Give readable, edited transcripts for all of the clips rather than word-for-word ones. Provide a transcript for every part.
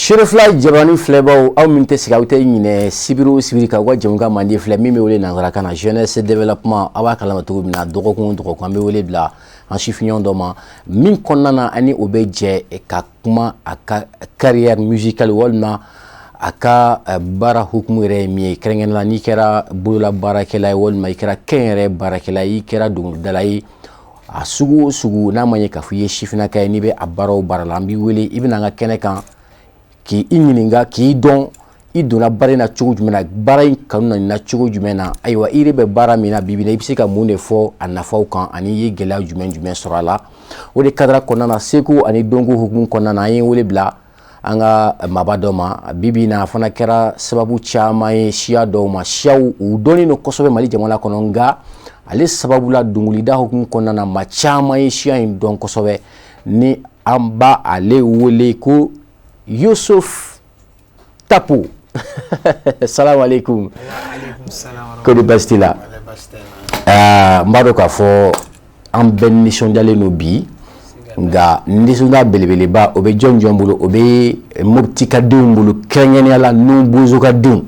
Serifila jabaranin filɛbaw, aw min tɛ sigi, aw tɛ ɲinɛ sibiri o sibiri ka ka jamukan mandi filɛ min bɛ wele nanzarakan na jeunesse développement. Aw b'a kalama cogo min na, dɔgɔkun o dɔgɔkun an bɛ wele bila an sifiɲɔgɔn dɔ ma min kɔnɔna na ani o bɛ jɛ ka kuma a ka carrière musicale walima a ka baara hukumu yɛrɛ ye min ye. Kɛrɛnkɛrɛnnenya la, n'i kɛra bolola baarakɛla ye walima i kɛra kɛnyɛrɛ baarakɛla ye, i kɛra dɔnkilidala ye, a sugu o sugu, n'a ma ɲɛ k'a fɔ i ye sifinnaka ye, n'i bɛ a baara o baara la, an b'i wele, i bɛna an ka kɛnɛ kan k'i ɲininka, k'i dɔn, i donna baara in na cogo jumɛn na, baara in kanu nana cogo jumɛn na. Ayiwa, i yɛrɛ bɛ baara min na bi bi in na, i bɛ se ka mun de fɔ a nafaw kan ani i ye gɛlɛya jumɛn jumɛn sɔrɔ a la. O de cadre kɔnɔna na, seko ani dɔnko hukumu kɔnɔna na, an ye wele bila an ka maaba dɔ ma bi bi in na. A fana kɛra sababu caman ye siya dɔw ma, siyaw u dɔnnen don kosɛbɛ Mali jamana kɔnɔ, nka ale sababu la dɔnkilida hukumu kɔnɔna na, maa caman ye siya in dɔn kosɛbɛ. Ni an b'a ale wele ko Yusuf Tapo. Salamu aleykum. Ko di, baasi t'i la? N b'a dɔn k'a fɔ an bɛɛ nisɔndiyalen don bi, nka nisɔndiya belebeleba o bɛ jɔn jɔn bolo? O bɛ Moptikadenw bolo, kɛrɛnkɛrɛnnenya la Nun Bozo ka denw.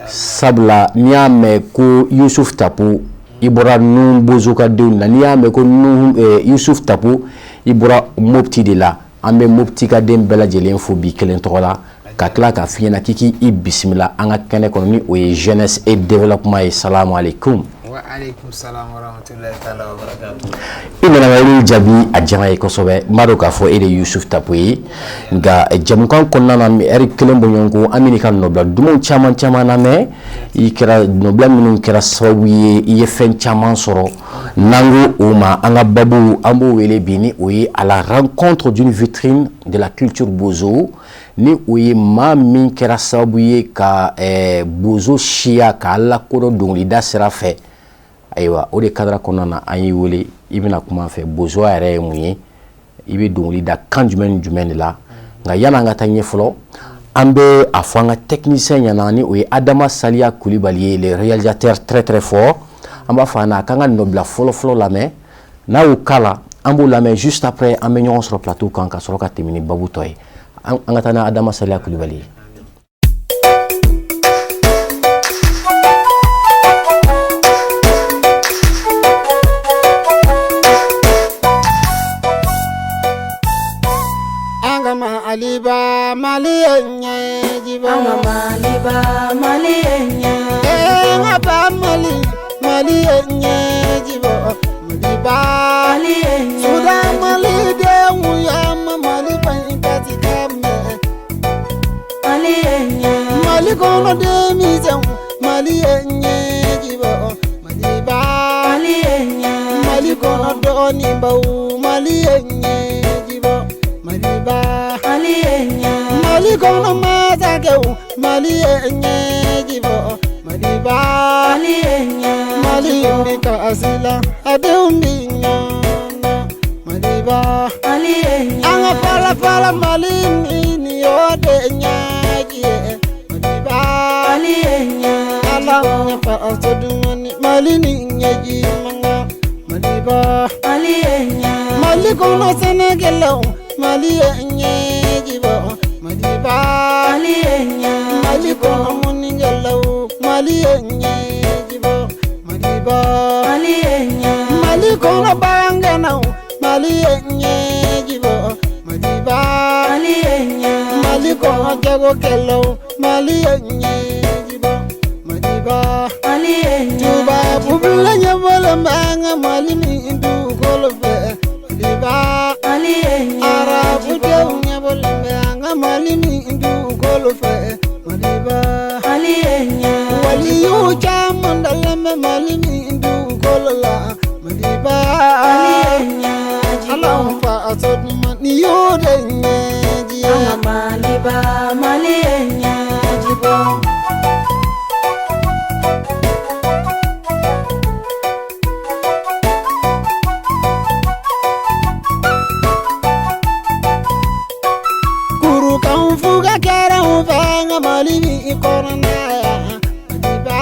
Sabula n'i y'a mɛn ko Yusuf Tapo, i bɔra Nun Bozo ka denw na. N'i y'a mɛn ko Yusuf Tapo, i bɔra Mopti de la. An bɛ Moptikaden bɛɛ lajɛlen fo bi kelen tɔgɔ la, ka tila k'a f'i ɲɛna k'i k'i bisimila an ka kɛnɛ kɔnɔ, ni o ye jeunesse et développement ye. Salamu aleykum. I nana wele jaabi, a diyara ye kosɛbɛ. N b'a dɔn k'a fɔ e de ye Yusuf Tapo ye, nka jamukan kɔnɔna na, ɛri kelen bɔɲɔgɔnko, an bɛ ka nɔbila dumanw caman caman lamɛn. I kɛra nɔbila minnu kɛra sababu ye i ye fɛn caman sɔrɔ. N'an ko o ma, an ka babu an b'o wele bi ni o ye à la rencontre d'une vitrine de la culture bozo, ni o ye maa min kɛra sababu ye ka bozo siya k'a lakodɔn dɔnkilida sira fɛ. Ayiwa, o de cadre kɔnɔna na, an y'i wele, i bɛna kuma an fɛ. Bozoya yɛrɛ ye mun ye? I bɛ dɔnkili da kan jumɛn ni jumɛn de la? Nka yan'an ka taa ɲɛ fɔlɔ, an bɛ a fɔ an ka technicien ɲɛna, ni o ye Adama Saliya Kulibali ye, le réalisateur très très fort. An b'a fɔ a ɲɛna a k'an ka nɔbila fɔlɔ fɔlɔ lamɛn. N'a y'o k'a la, an b'o lamɛn. Juste après, an bɛ ɲɔgɔn sɔrɔ plateau kan ka sɔrɔ ka tɛmɛ ni babu tɔ ye. An ka taa ni Adama Saliya Kulibali ye. Maliba, Mali ye ɲɛjiba. An ka Maliba, Mali ye ɲɛ. N ka ba Mali, Mali ye ɲɛjiba. Maliba, Mali ye ɲɛ. Sudan Malidenw y'an ma Maliba in kasi ka mɛn. Mali ye ɲɛ. Mali kɔnɔ denmisɛnw, Mali ye ɲɛjiba. Maliba, Mali ye ɲɛ. Mali kɔnɔ dɔɔninbaw, Mali ye ɲɛjiba. Maliba, Mali ye ɲɛ. Mali kɔnɔ masakɛw, Mali ye ɲɛjibɔ. Maliba, Mali ye ɲɛ. Mali bɛ kasi la, a denw bɛ ɲɔgɔn na. Maliba, Mali ye ɲɛ. An ka fɔlɔ fɔlɔ Mali min nin y'o de ɲɛji ye. Maliba, Mali ye ɲɛ. Ala ɲɛ faso dumuni, Mali ni ɲɛji man kan. Maliba, Mali ye ɲɛ. Mali kɔnɔ sɛnɛkɛlaw, Mali ye ɲɛjibɔ. Maliba, Mali ye ɲɛ. Mali kɔnɔ mɔnikɛlaw, Mali ye ɲɛjibɔ. Maliba, Mali ye ɲɛ. Mali kɔnɔ bagankɛnɛw, Mali ye ɲɛjibɔ. Maliba, Mali ye ɲɛ. Mali kɔnɔ jagokɛlaw, Mali ye ɲɛjibɔ. Maliba, Mali ye ɲɛ. Tubabu bila ɲɛbɔlen bɛ an ka Mali min dugukolo fɛ. Maliba, Mali ye ɲɛ. Arabudenw ɲɛbɔlen bɛ an ka Mali min dugukolo fɛ. Maliba, Mali ye ɲɛ. Waliyu caman dalen bɛ Mali min dugukolo la. Maliba, Mali ye ɲɛ. Ala faso duman ni y'o de ɲɛji ye. An ka Maliba, Mali ye ɲɛjibɔ. Kurukan fuga kɛra anw fɛ an ka Mali min kɔnɔna yan. Maliba,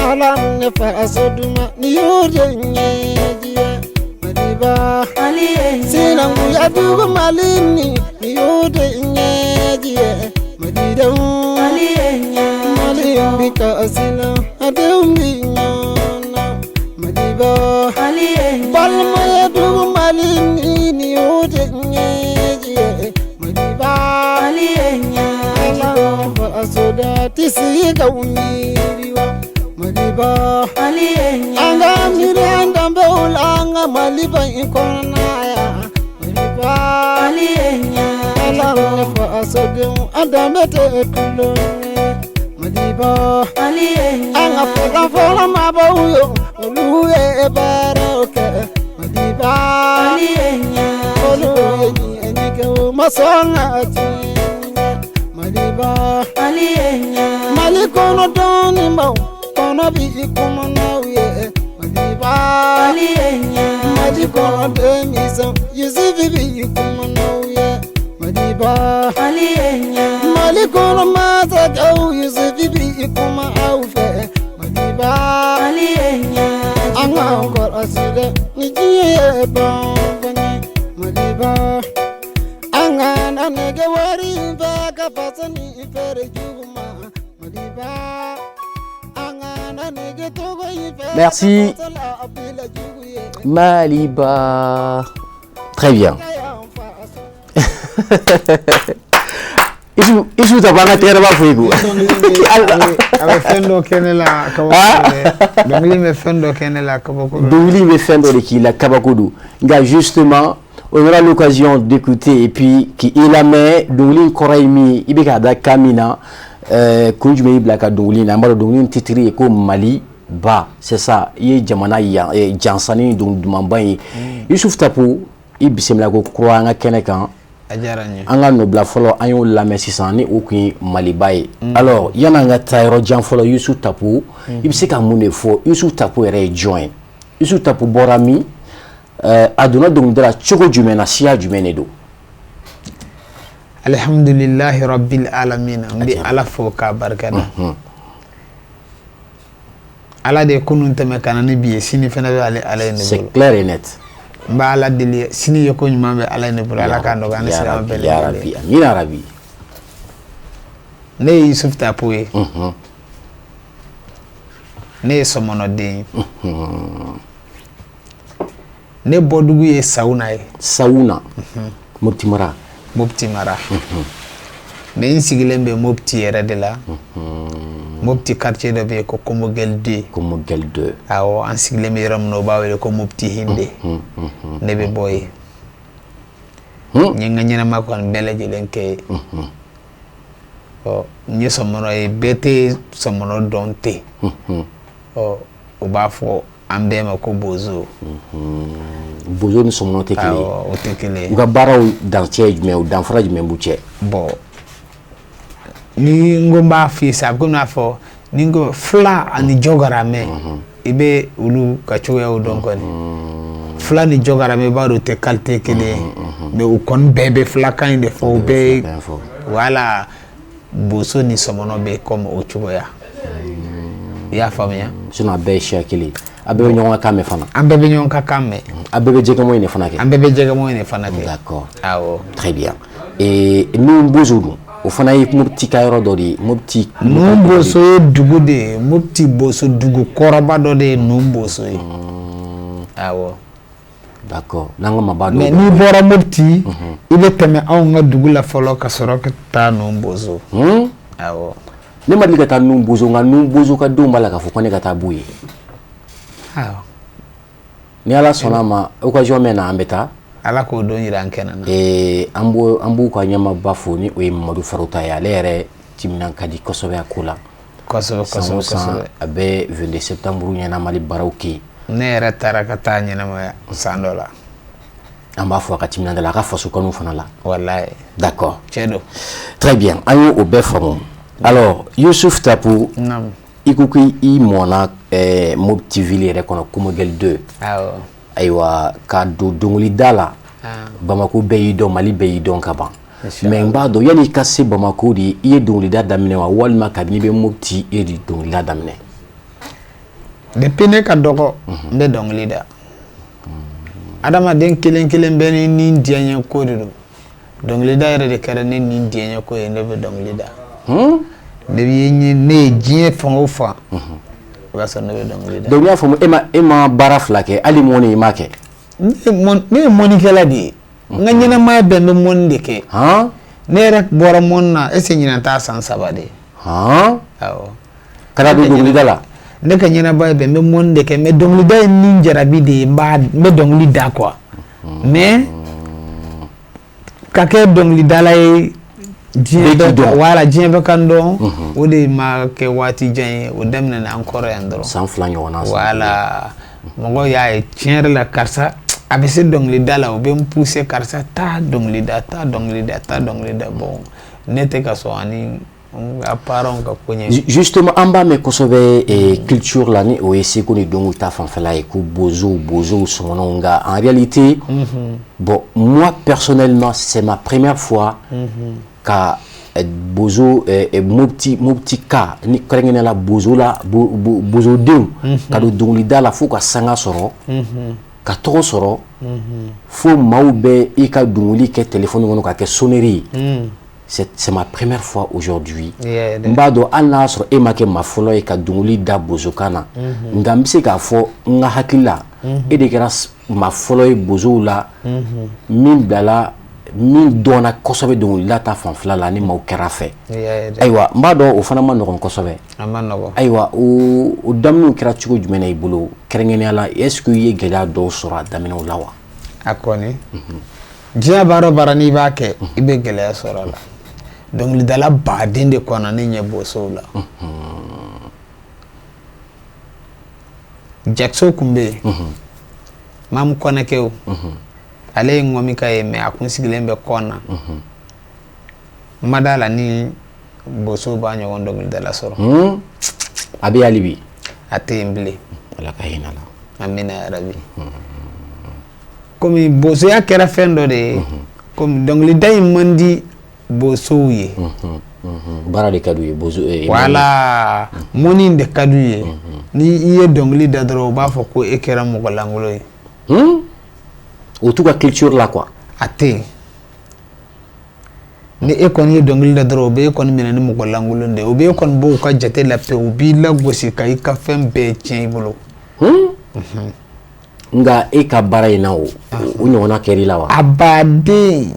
Ala ne faso duman ni y'o de ɲɛji ye. Maliba. Maliba, sinankunya dugu Mali nin y'o de ɲɛji ye Malidenw, Malidenw bi kasi la, a denw bi ɲɔgɔn na Maliba, balimaya dugu Mali nin y'o de ɲɛji ye Maliba, ala fasoda tɛ se ka miiri wa Maliba, an ka miiri an danbew la an ka Maliba in kɔnɔna yan Maliba, ala fasodenw an danbe tɛ tulonkɛ Maliba, an ka fɔlɔ fɔlɔ maabaw ye olu ye baaraw kɛ Maliba, olu ye ɲɛni kɛ u ma sɔn ka tiɲɛ Maliba, Mali kɔnɔ dɔɔninbaw kɔnɔ bi kumanaw ye Maliba, Mali kɔnɔ denmisɛnw Yusufu bi kumanaw ye Maliba, Mali kɔnɔ masakɛw Yusufu bi kuma aw fɛ Maliba, an k'an kɔlɔsi dɛ ni diɲɛ ye banfɛn ye Maliba, an kana nege wari fɛ ka faso ni feere jugu ma Maliba, an kana nege tɔgɔ in fɛ Merci. ka faso labila jugu ye. Maliba. Très bien. Ka y'an faso. Isu ta bana tɛgɛrɛ b'a fɔ i kun. A bɛ fɛn dɔ kɛ ne la kabako dɛ, dɔnkili bɛ fɛn dɔ kɛ ne la, kabako dɔ. Dɔnkili bɛ fɛn dɔ de k'i la, kabako don. Nka justement, on aura l'occasion d'écouter et puis k'i lamɛn dɔnkili in kɔrɔ ye min ye, i bɛ k'a da kan min na, kun jumɛn y'i bila ka dɔnkili in na. An b'a dɔn dɔnkili in titre ye ko Mali ba, c'est ça. I ye jamana yan jansa ni dɔnkili dumanba ye. Youssouf Tapo, i bisimila ko kura an ka kɛnɛ kan. A diyara n ye. An ka nɔbila fɔlɔ, an y'o lamɛn sisan, ni o kun ye Maliba ye. Alors, yan'an ka taa yɔrɔ jan fɔlɔ, Youssouf Tapo, i bɛ se ka mun de fɔ? Youssouf Tapo yɛrɛ ye jɔn ye? Youssouf Tapo bɔra min? A donna dɔnkilida la cogo jumɛn na? Siya jumɛn de don? Alhamdulilahi rabbil alamin, n bɛ Ala fo k'a barika da. Ala de ye kunun tɛmɛ ka na ni bi ye, sini fɛnɛ bɛ ale Ala ye ne C'est bolo. clair et net. N bɛ Ala deli, sini ye ko ɲuman bɛ Ala ye ne bolo, Ala k'a nɔgɔya ne Ya silamɛ Rabbi, bɛɛ ya lajɛlen. Rabbi, amina Rabbi. Ne ye Yusuf Tapo ye. Ne ye sɔmɔnɔden ye. Ne bɔdugu ye Sawuna ye. Sawuna, Mopti mara. Mopti mara, mais n sigilen bɛ Mopti yɛrɛ de la. Mopti quartier dɔ bɛ yen ko Komogel 2. Komogel 2. Awɔ, an sigilen bɛ yɔrɔ min na, o b'a wele ko Mopti Hinde. Ne bɛ bɔ yen. N ye n ka ɲɛnama kɔni bɛɛ lajɛlen kɛ yen. Ɔ, n ye sɔmɔnɔ ye, bɛɛ tɛ sɔmɔnɔ dɔn ten. Ɔ, o b'a fɔ an bɛɛ ma ko bozo. Bozo ni sɔmɔnɔ tɛ kelen ye? Awɔ, o tɛ kelen U ye. ka baaraw dancɛ ye jumɛn ye? O danfara jumɛn b'u cɛ? Bon, ni n ko n b'a f'i ye sisan, a bɛ komi n'a fɔ ni n ko fila ani jɔgaramɛ, i bɛ olu ka cogoyaw dɔn kɔni. Fila ni jɔgaramɛ, i b'a dɔn o tɛ qualité kelen ye, mais u kɔni bɛɛ bɛ filakan in de fɔ, u bɛɛ. Filakan fɔ. Voilà, boso ni sɔmɔnɔ bɛ comme o cogoya, i y'a faamuya? Sinon a bɛɛ ye siya kelen ye, a bɛɛ bɛ ɲɔgɔn ka kan mɛn fana. An bɛɛ bɛ ɲɔgɔn ka kan mɛn. A bɛɛ bɛ jɛgɛmɔ in de fana kɛ. An bɛɛ bɛ jɛgɛmɔ in de fana kɛ. D'accord. Awɔ. Très bien. Et Nun Bozo dun, o fana ye Mopti ka yɔrɔ dɔ de ye, Mopti? Nun Boso ye dugu de ye, Mopti Boso dugu kɔrɔba dɔ de ye Nun Boso ye, awɔ. D'accord, n'an ka maaba dɔw Mais n'i bɔra Mopti, i bɛ tɛmɛ anw ka dugu la fɔlɔ ka sɔrɔ ka taa Nun Boso. Awɔ. Ne ma deli ka taa Nun Bozo, nka Nun Bozo ka denw b'a la k'a fɔ ko ne ka taa b'u ye. Awɔ. Ni Ala sɔnna a ma, occasion mɛn na, an bɛ taa. Ala k'o don yira an kɛnɛ na. An b'o, an b'u ka ɲɛmaaba fo, ni o ye Mamadu Farota ye. Ale yɛrɛ timinan ka di kosɛbɛ a ko la. Kosɛbɛ. San Kosɛbɛ. o san, Kosɛbɛ. a bɛ 22 septembre ɲɛnamali baaraw kɛ. Ne yɛrɛ taara ka taa ɲɛnamaya san dɔ la. An b'a fɔ a ka timinanda la, a ka faso kanu fana la. Walayi. D'accord. Cɛ don. Très bien, an y'o o bɛɛ faamu. Alors, Youssouf Tapo, Naamu. i ko k'i mɔna Mopti ville yɛrɛ kɔnɔ, Komogel 2. Awɔ. Ayiwa, ka don dɔnkilida la, Ah. Bamako bɛɛ y'i dɔn, Mali bɛɛ y'i dɔn ka ban. Mais n b'a dɔn, yanni i ka se Bamako de, i ye dɔnkilida daminɛ wa, walima kabini i bɛ Mopti e de dɔnkilida daminɛ? Depuis ne ka dɔgɔ, n bɛ dɔnkili da. Adamaden kelen kelen bɛɛ ni ni diyaɲɛ ko de don. Dɔnkilida yɛrɛ de kɛra ne ni diyaɲɛ ko ye, ne bɛ dɔnkili da. Ne bɛ ne ye diɲɛ fan o fan, o b'a sɔrɔ ne bɛ dɔnkili da. Donc n y'a faamu, e ma baara fila kɛ, hali mɔni i m'a kɛ. Ne ye mɔnikɛla de ye. N ka ɲɛnamaya bɛɛ n bɛ mɔni de kɛ. Ne yɛrɛ bɔra mɔni na, est ce que ɲinan t'a san 3 de ye? Awɔ. Ka na don dɔnkilida la. Ne ka ɲɛnamaya bɛɛ n bɛ mɔni de kɛ, mais dɔnkilida ye ni jarabi de ye, n bɛ dɔnkili da quoi. Mais ka kɛ dɔnkilidala ye diɲɛ bɛɛ dɔn, voilà, diɲɛ bɛɛ kan dɔn, o de ma kɛ waati jan ye, o daminɛna an kɔrɔ yan dɔrɔn. San 2 ɲɔgɔnna. Voilà, mɔgɔw y'a ye tiɲɛ yɛrɛ la, karisa a bɛ se dɔnkilida la, o bɛ n pousser, karisa taa dɔnkilida, taa dɔnkilida, taa dɔnkilida. Bon, ne tɛ ka sɔn ani n ka parents ka ko ɲɛ. Justement, an b'a mɛn kosɛbɛ culture la, ni o ye seko ni dɔnko ta fanfɛla ye, ko bozow, bozow sɔngɔnɔw, nka en réalité, bon, moi personnellement, c'est ma première fois ka bozo, Mopti ka ni kɛrɛnkɛrɛnnenya la bozo la, bozodenw ka don dɔnkilida la fo ka sanga sɔrɔ, ka tɔgɔ sɔrɔ, fo maaw bɛ i ka dɔnkili kɛ téléphone kɔnɔ ka kɛ sonnerie ye. C'est ma première fois aujourd'hui. N b'a dɔn, hali n'a y'a sɔrɔ e ma kɛ maa fɔlɔ ye ka dɔnkili da bozokan na, nka n bɛ se k'a fɔ n ka hakili la, e de kɛra maa fɔlɔ ye bozow la min bilala, min dɔnna kosɛbɛ dɔnkilida ta fanfɛla la, ni maaw kɛra fɛ. Ayiwa, n b'a dɔn o fana ma nɔgɔn kosɛbɛ. A ma nɔgɔn. Ayiwa, o daminɛw kɛra cogo jumɛn na i bolo kɛrɛnkɛrɛnnenya la? Est ce que i ye gɛlɛya dɔw sɔrɔ a daminɛw la wa? A kɔni, diɲɛ baara o baara n'i b'a kɛ, i bɛ gɛlɛya sɔrɔ a la. Dɔnkilidala baden de kɔnna ne ɲɛ bosow la. Jackso kun bɛ yen, Mamu Kɔnɛkɛw, ale ye ŋɔmika ye, mais a kun sigilen bɛ kɔn na. N ma da la ni bosow b'a ɲɔgɔn dɔnkilidala sɔrɔ. A bɛ hali bi? A tɛ yen bilen. Ala ka hinɛ la. Amina yarabi. Komi bosoya kɛra fɛn dɔ de ye, komi dɔnkilida in man di bosow ye. Baara de ka d'u ye, bozo. Voilà, mɔni in de ka d'u ye. Ni i ye dɔnkili da dɔrɔn, u b'a fɔ ko e kɛra mɔgɔ lankolon ye. O t'u ka culture la quoi. A tɛ yen. Ni e kɔni ye dɔnkili da dɔrɔn, u bɛ e kɔni minɛ ni mɔgɔ lankolon de ye, u bɛ e kɔni bɔ u ka jate la pewu, u b'i lagosi ka i ka fɛn bɛɛ tiɲɛ i bolo. Nka e ka baara in na, o ɲɔgɔnna kɛr'i la wa? A baden.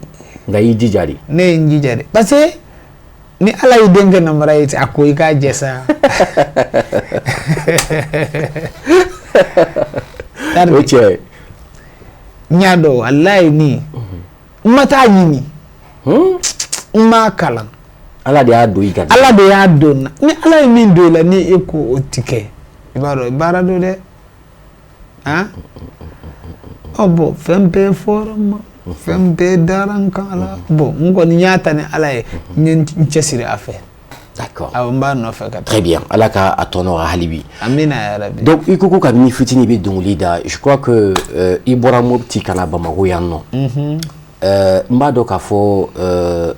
Nka i y'i jija de. Ne ye n jija de, parce que ni Ala y'i den kɛ namara ye, a ko i k'a jɛ sa. O tiɲɛ. N y'a dɔn, walayi, ni n ma taa ɲini, n m'a kalan. Ala de y'a don i kan. Ala de y'a don n na. Ni Ala ye min don i la, ni e ko o ti kɛ, i b'a dɔn baara don dɛ. Han, ɔ bon, fɛn bɛɛ fɔra n ma, fɛn bɛɛ dara n kan la. Bon, n kɔni y'a ta ni Ala ye, n ye n cɛsiri a fɛ. D'accord. Awɔ, n b'a nɔfɛ ka taa. Très bien. Ala ka a tɔ nɔgɔya hali bi. Amina yarabi. Donc i ko ko kabini fitinin i bɛ dɔnkili da. Je crois que i bɔra Mopti ka na Bamakɔ yan nɔ. N b'a dɔn k'a fɔ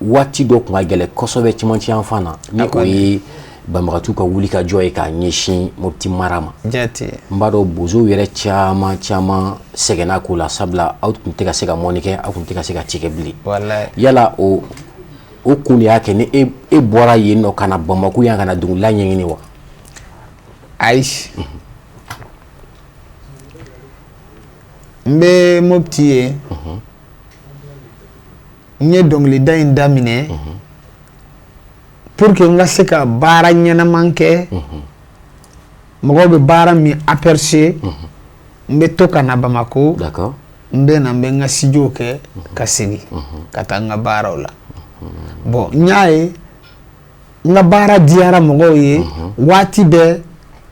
waati dɔ tun ka gɛlɛn kosɛbɛ cɛmancɛ yan fan na, ni o ye banbagatɔw ka wuli ka jɔ ye k'a ɲɛsin Mopti mara ma. Jate. N b'a dɔn bozow yɛrɛ caman caman sɛgɛnna ko la, sabula aw tun tɛ ka se ka mɔni kɛ, aw tun tɛ ka se ka ci kɛ bilen. Walayi. Yala o kun de y'a kɛ ni e bɔra yen nɔ ka na Bamakɔ yan ka na dɔnkilida ɲɛɲini wa? Ayi, n bɛ Mopti ye, n ye dɔnkilida in daminɛ pour que n ka se ka baara ɲɛnaman kɛ, mɔgɔw bɛ baara min apprécier. N bɛ to ka na Bamako. N bɛ na, n bɛ n ka studio kɛ ka segin ka taa n ka baaraw la. Bon, n y'a ye n ka baara diyara mɔgɔw ye, waati bɛɛ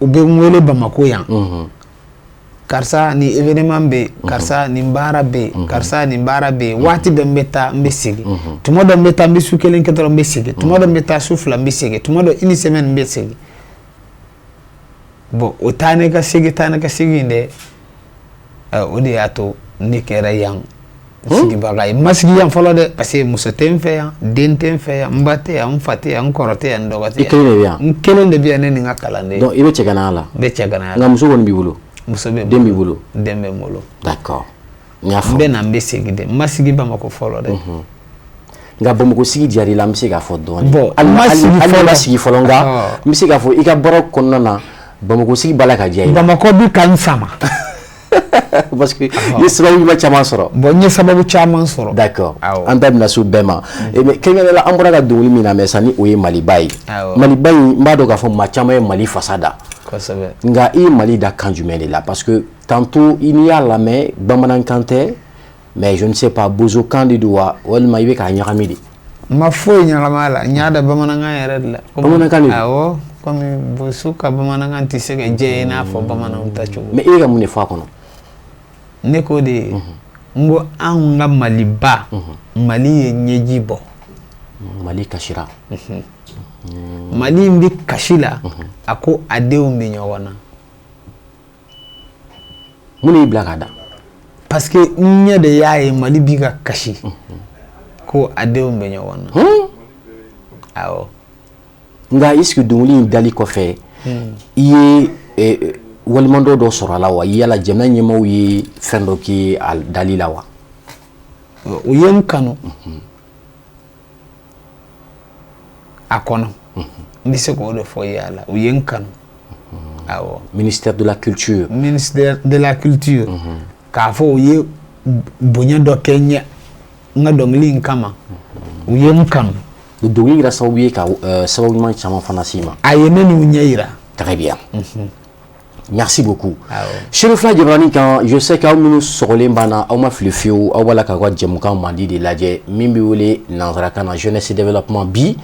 u bɛ n wele Bamako yan: karisa, nin événement bɛ yen, karisa, nin baara bɛ yen, karisa, nin baara bɛ yen. Waati bɛɛ n bɛ taa, n bɛ segin. Tuma dɔ n bɛ taa, n bɛ su kelen kɛ dɔrɔn, n bɛ segin. Tuma dɔ n bɛ taa su 2, n bɛ segin. Tuma dɔ une semaine, n bɛ segin. Bon, o taa ne ka segin, taa ne ka segin dɛ, o de y'a to ne kɛra yan sigibaga ye. N ma sigi yan fɔlɔ dɛ, parce que muso tɛ n fɛ yan, den tɛ n fɛ yan, n ba tɛ yan, n fa tɛ yan, n kɔrɔ tɛ yan, n dɔgɔ tɛ yan. I kelen de bɛ yan? N kelen de bɛ yan, ne ni n ka kalanden. Donc i bɛ cɛganaya la? N bɛ cɛganaya la. Nka muso kɔni b'i bolo? Muso bɛ n Den b'i bolo? Den bɛ n bolo. D'accord, n y'a N faamu. bɛ na, n bɛ segin de. N ma sigi Bamakɔ fɔlɔ dɛ. Nka Bamakɔ sigi diyara i la, an bɛ se k'a fɔ dɔɔnin. Bon, hali n ma hali sigi hali n'i ma fɔlɔ. sigi fɔlɔ, nka n bɛ se k'a fɔ i ka baara kɔnɔna na, Bamakɔ sigi b'a la ka diya i la. Bamakɔ bi ka n sama. Parce que i ye sababu ɲuman caman sɔrɔ. Bon, n ye sababu caman sɔrɔ. D'accord. Awɔ. An da bɛna se o bɛɛ ma. Mais kɛrɛnkɛrɛnnenya la, an bɔra ka dɔnkili min lamɛn sisan, ni o ye Maliba ye. Awɔ. Maliba in, n b'a dɔn k'a fɔ maa caman ye Mali fasa da. Kosɛbɛ. Nka i ye Mali da kan jumɛn de la? Parce que tantôt i n'i y'a lamɛn, bamanankan tɛ, mais je ne sais pas, bozokan de don wa, walima i bɛ k'a ɲagami de? N ma foyi ɲagami a la, n y'a da bamanankan yɛrɛ de la. Bamanankan de don? Awɔ, komi boso ka bamanankan tɛ se ka jɛ i n'a fɔ bamananw ta cogo. Mais e bɛ ka mun de fɔ a kɔnɔ? Ne ko de ye, n ko anw ka Maliba, Mali ye ɲɛji bɔ. Mali kasira. Mali in bɛ kasi la, a ko a denw bɛ ɲɔgɔn na. Mun de y'i bila k'a da? Parce que n ɲɛ de y'a ye, Mali bi ka kasi ko a denw bɛ ɲɔgɔn na. Awɔ. Nka est ce que dɔnkili in dali kɔfɛ, i ye walimadɔ dɔ sɔrɔ a la wa? Yala jamana ɲɛmaaw ye fɛn dɔ k'i a dali la wa? U ye n kanu a kɔnɔ, n bɛ se k'o de fɔ i ye a la, u ye n kanu, awɔ. Ministère de la culture. Ministère de la culture, k'a fɔ u ye bonya dɔ kɛ n ye n ka dɔnkili in kama, u ye n kanu. Dɔnkili kɛra sababu ye ka sababu ɲuman caman fana s'i ma. A ye ne n'u ɲɛ yira. Très bien. Merci beaucoup. Awɔ. Cherifla Jabarani kan, je sais qu'aw minnu sɔgɔlen b'an na, aw ma fili fiyewu, aw b'a la k'aw ka jɛmukan mandi de lajɛ min bɛ wele nanzarakan na jeunesse développement. Bi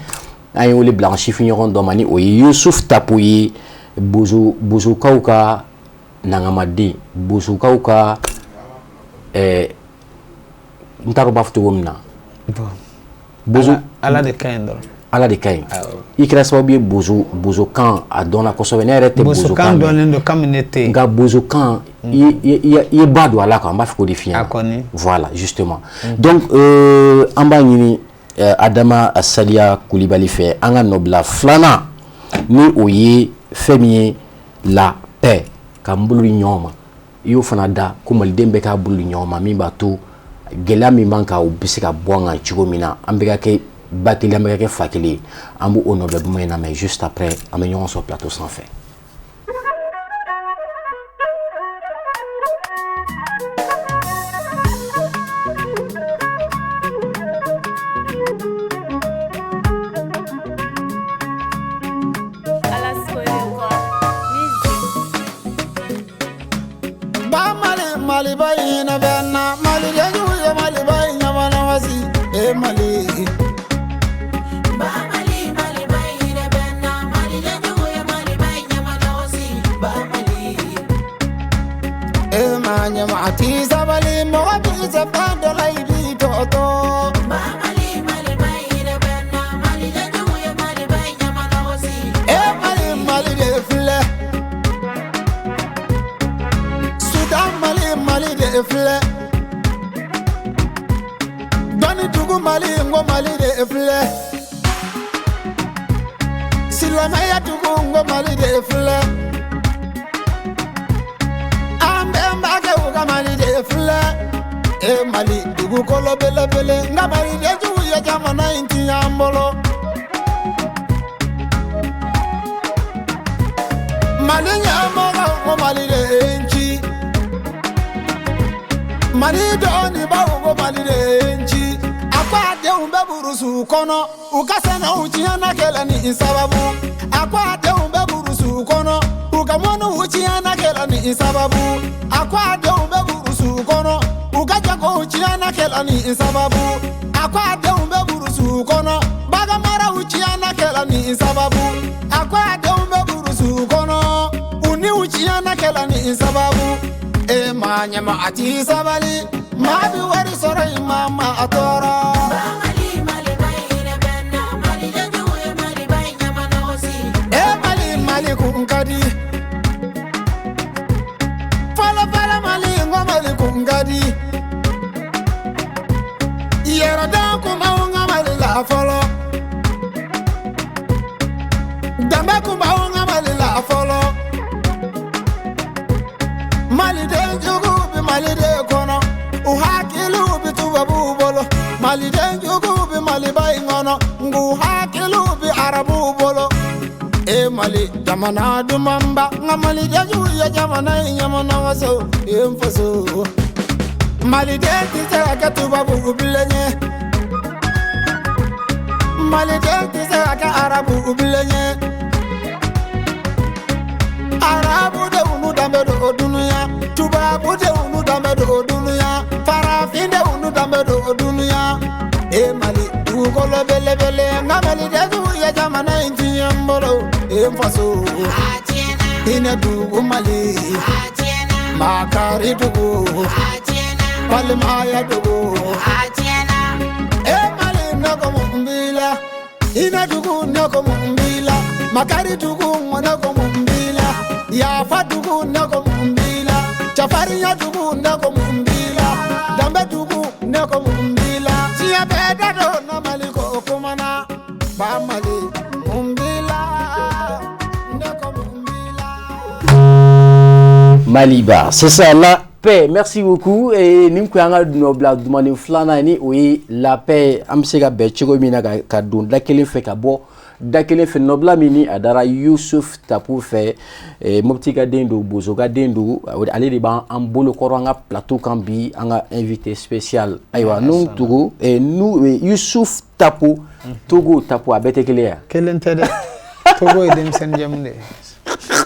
an ye wele bila an sifinɲɔgɔn dɔ ma, ni o ye Yusuf Tapo ye, bozo bozokaw ka nangamaden, bozokaw ka n t'a dɔn b'a fɔ cogo min na. Bon. Bozo. Ala de ka ɲi dɔrɔn. Ala de ka ɲi. Awɔ. I kɛra sababu ye bozokan a dɔnna kosɛbɛ. Ne yɛrɛ tɛ bozokan bozokan mɛn. Dɔnnen don kabini ne tɛ yen. Nka bozokan, i ye ba don a la quoi, an b'a fɛ k'o de f'i ɲɛna. A kɔni. Voilà, justement. Donc an b'a ɲini Adama Saliya Kulibali fɛ, an ka nɔbila filanan, ni o ye fɛn min ye, la paix, k'an bolo di ɲɔgɔn ma. I y'o fana da ko maliden bɛɛ k'a bolo di ɲɔgɔn ma, min b'a to gɛlɛya min b'an kan, o bɛ se ka bɔ an kan cogo min na, an bɛ ka kɛ ba kelen, an bɛ ka kɛ fa kelen ye. An b'o nɔbila duman in na, mais juste après an bɛ ɲɔgɔn sɔrɔ plateau sanfɛ. Ba Mali, Maliba hinɛ bɛ n na, Maliden jugu ye Maliba in ɲamana wasi e Mali. Ba Mali, Maliba hinɛ bɛ n na, Maliden jugu ye Maliba in ɲamanɔgɔsi. Ba Mali. E ma ɲɛma a t'i sabali, mɔgɔ b'i se fɛn dɔ la, i b'i tɔ to. Ba Mali, Maliba hinɛ bɛ n na, Maliden jugu ye Maliba in ɲamanɔgɔsi. E Mali, Mali de filɛ, Sudan Mali, Mali de filɛ, dɔnni dugu Mali, n ko Mali de filɛ, silamɛya dugu, n ko Mali de filɛ, an bɛnbakɛw ka Mali de filɛ. E Mali dugukolo belebele, n ka maliden jugu ye jamana in tiɲɛ an bolo. Mali ɲɛmɔgɔw ko Mali de ye n ci, Mali dɔɔninbaw ko Mali de ye n ci. A ko a denw bɛ burusu kɔnɔ, u ka sɛnɛw tiɲɛna kɛlɛ ni sababu. A ko a denw bɛ burusu kɔnɔ, u ka mɔniw tiɲɛna kɛlɛ ni sababu. A ko a denw bɛ burusu kɔnɔ, u ka jagow tiɲɛna kɛlɛ ni sababu. A ko a denw bɛ burusu kɔnɔ, baganmaraw tiɲɛna kɛlɛ ni sababu. A ko a denw bɛ burusu kɔnɔ, u niw tiɲɛna kɛlɛ ni sababu. E ma ɲɛma a t'i sabali, maa bi wari sɔrɔ i ma ma a tɔɔrɔ. Ba Mali, Maliba hinɛ bɛ n na, Maliden jugu ye Maliba in ɲamanɔgɔsi. E Mali, Mali kun ka di fɔlɔ fɔlɔ, Mali, n ko Mali kun ka di, yɛrɛdɔn kun b'anw ka Mali la fɔlɔ, danbe kun b'anw ka Mali la fɔlɔ. Mali de kɔnɔ, u hakiliw bi tubabuw bolo. Maliden juguw bi Maliba in kɔnɔ, nk'u hakiliw bi arabuw bolo. E Mali jamana dumanba, nka maliden jugu ye jamana in ɲɛmɔgɔ waso, e n faso. Maliden tɛ se ka kɛ tubabu bilen ye. Maliden tɛ se ka kɛ arabu bilen ye. Arabu denw n'u danbe don o dunuya, tubabu denw n'u danbe don o dunuya, farafin denw n'u danbe don o dunuya. E Mali dugukolo belebele, nka maliden jugu ye jamana in tiɲɛ n bolo, e n faso. Hinɛ dugu Mali, makari dugu, balimaya dugu. E Mali ne ko mun b'i la, hinɛ dugu ne ko mun b'i la, makari dugu ne ko mun b'i la, yafa dugu ne ko mun b'i la, cɛfarinya dugu ne ko mun b'i la, danbe dugu ne ko mun b'i la. Diɲɛ bɛɛ da don na Mali ko kuma na, ba Mali mun b'i la, ne ko mun b'i la. Maliba, c'est ça, la paix. Merci beaucoup. Et nin kun y'an ka nɔbila dumani filanan ni o ye la paix. An bɛ se ka bɛn cogo min na ka don da kelen fɛ ka bɔ da kelen fɛ, nɔbila min ni a dara Yusuf Tapo fɛ, Mopti ka den don, Bozo ka den don, ale de b'an bolo kɔrɔ an ka plateau kan bi, an ka invité spécial. Ayiwa, n'u tugu nu Yusuf Tapo, Togo Tapo, a bɛɛ tɛ kelen ye wa? Kelen tɛ dɛ. Togo ye denmisɛnnin jamu de ye.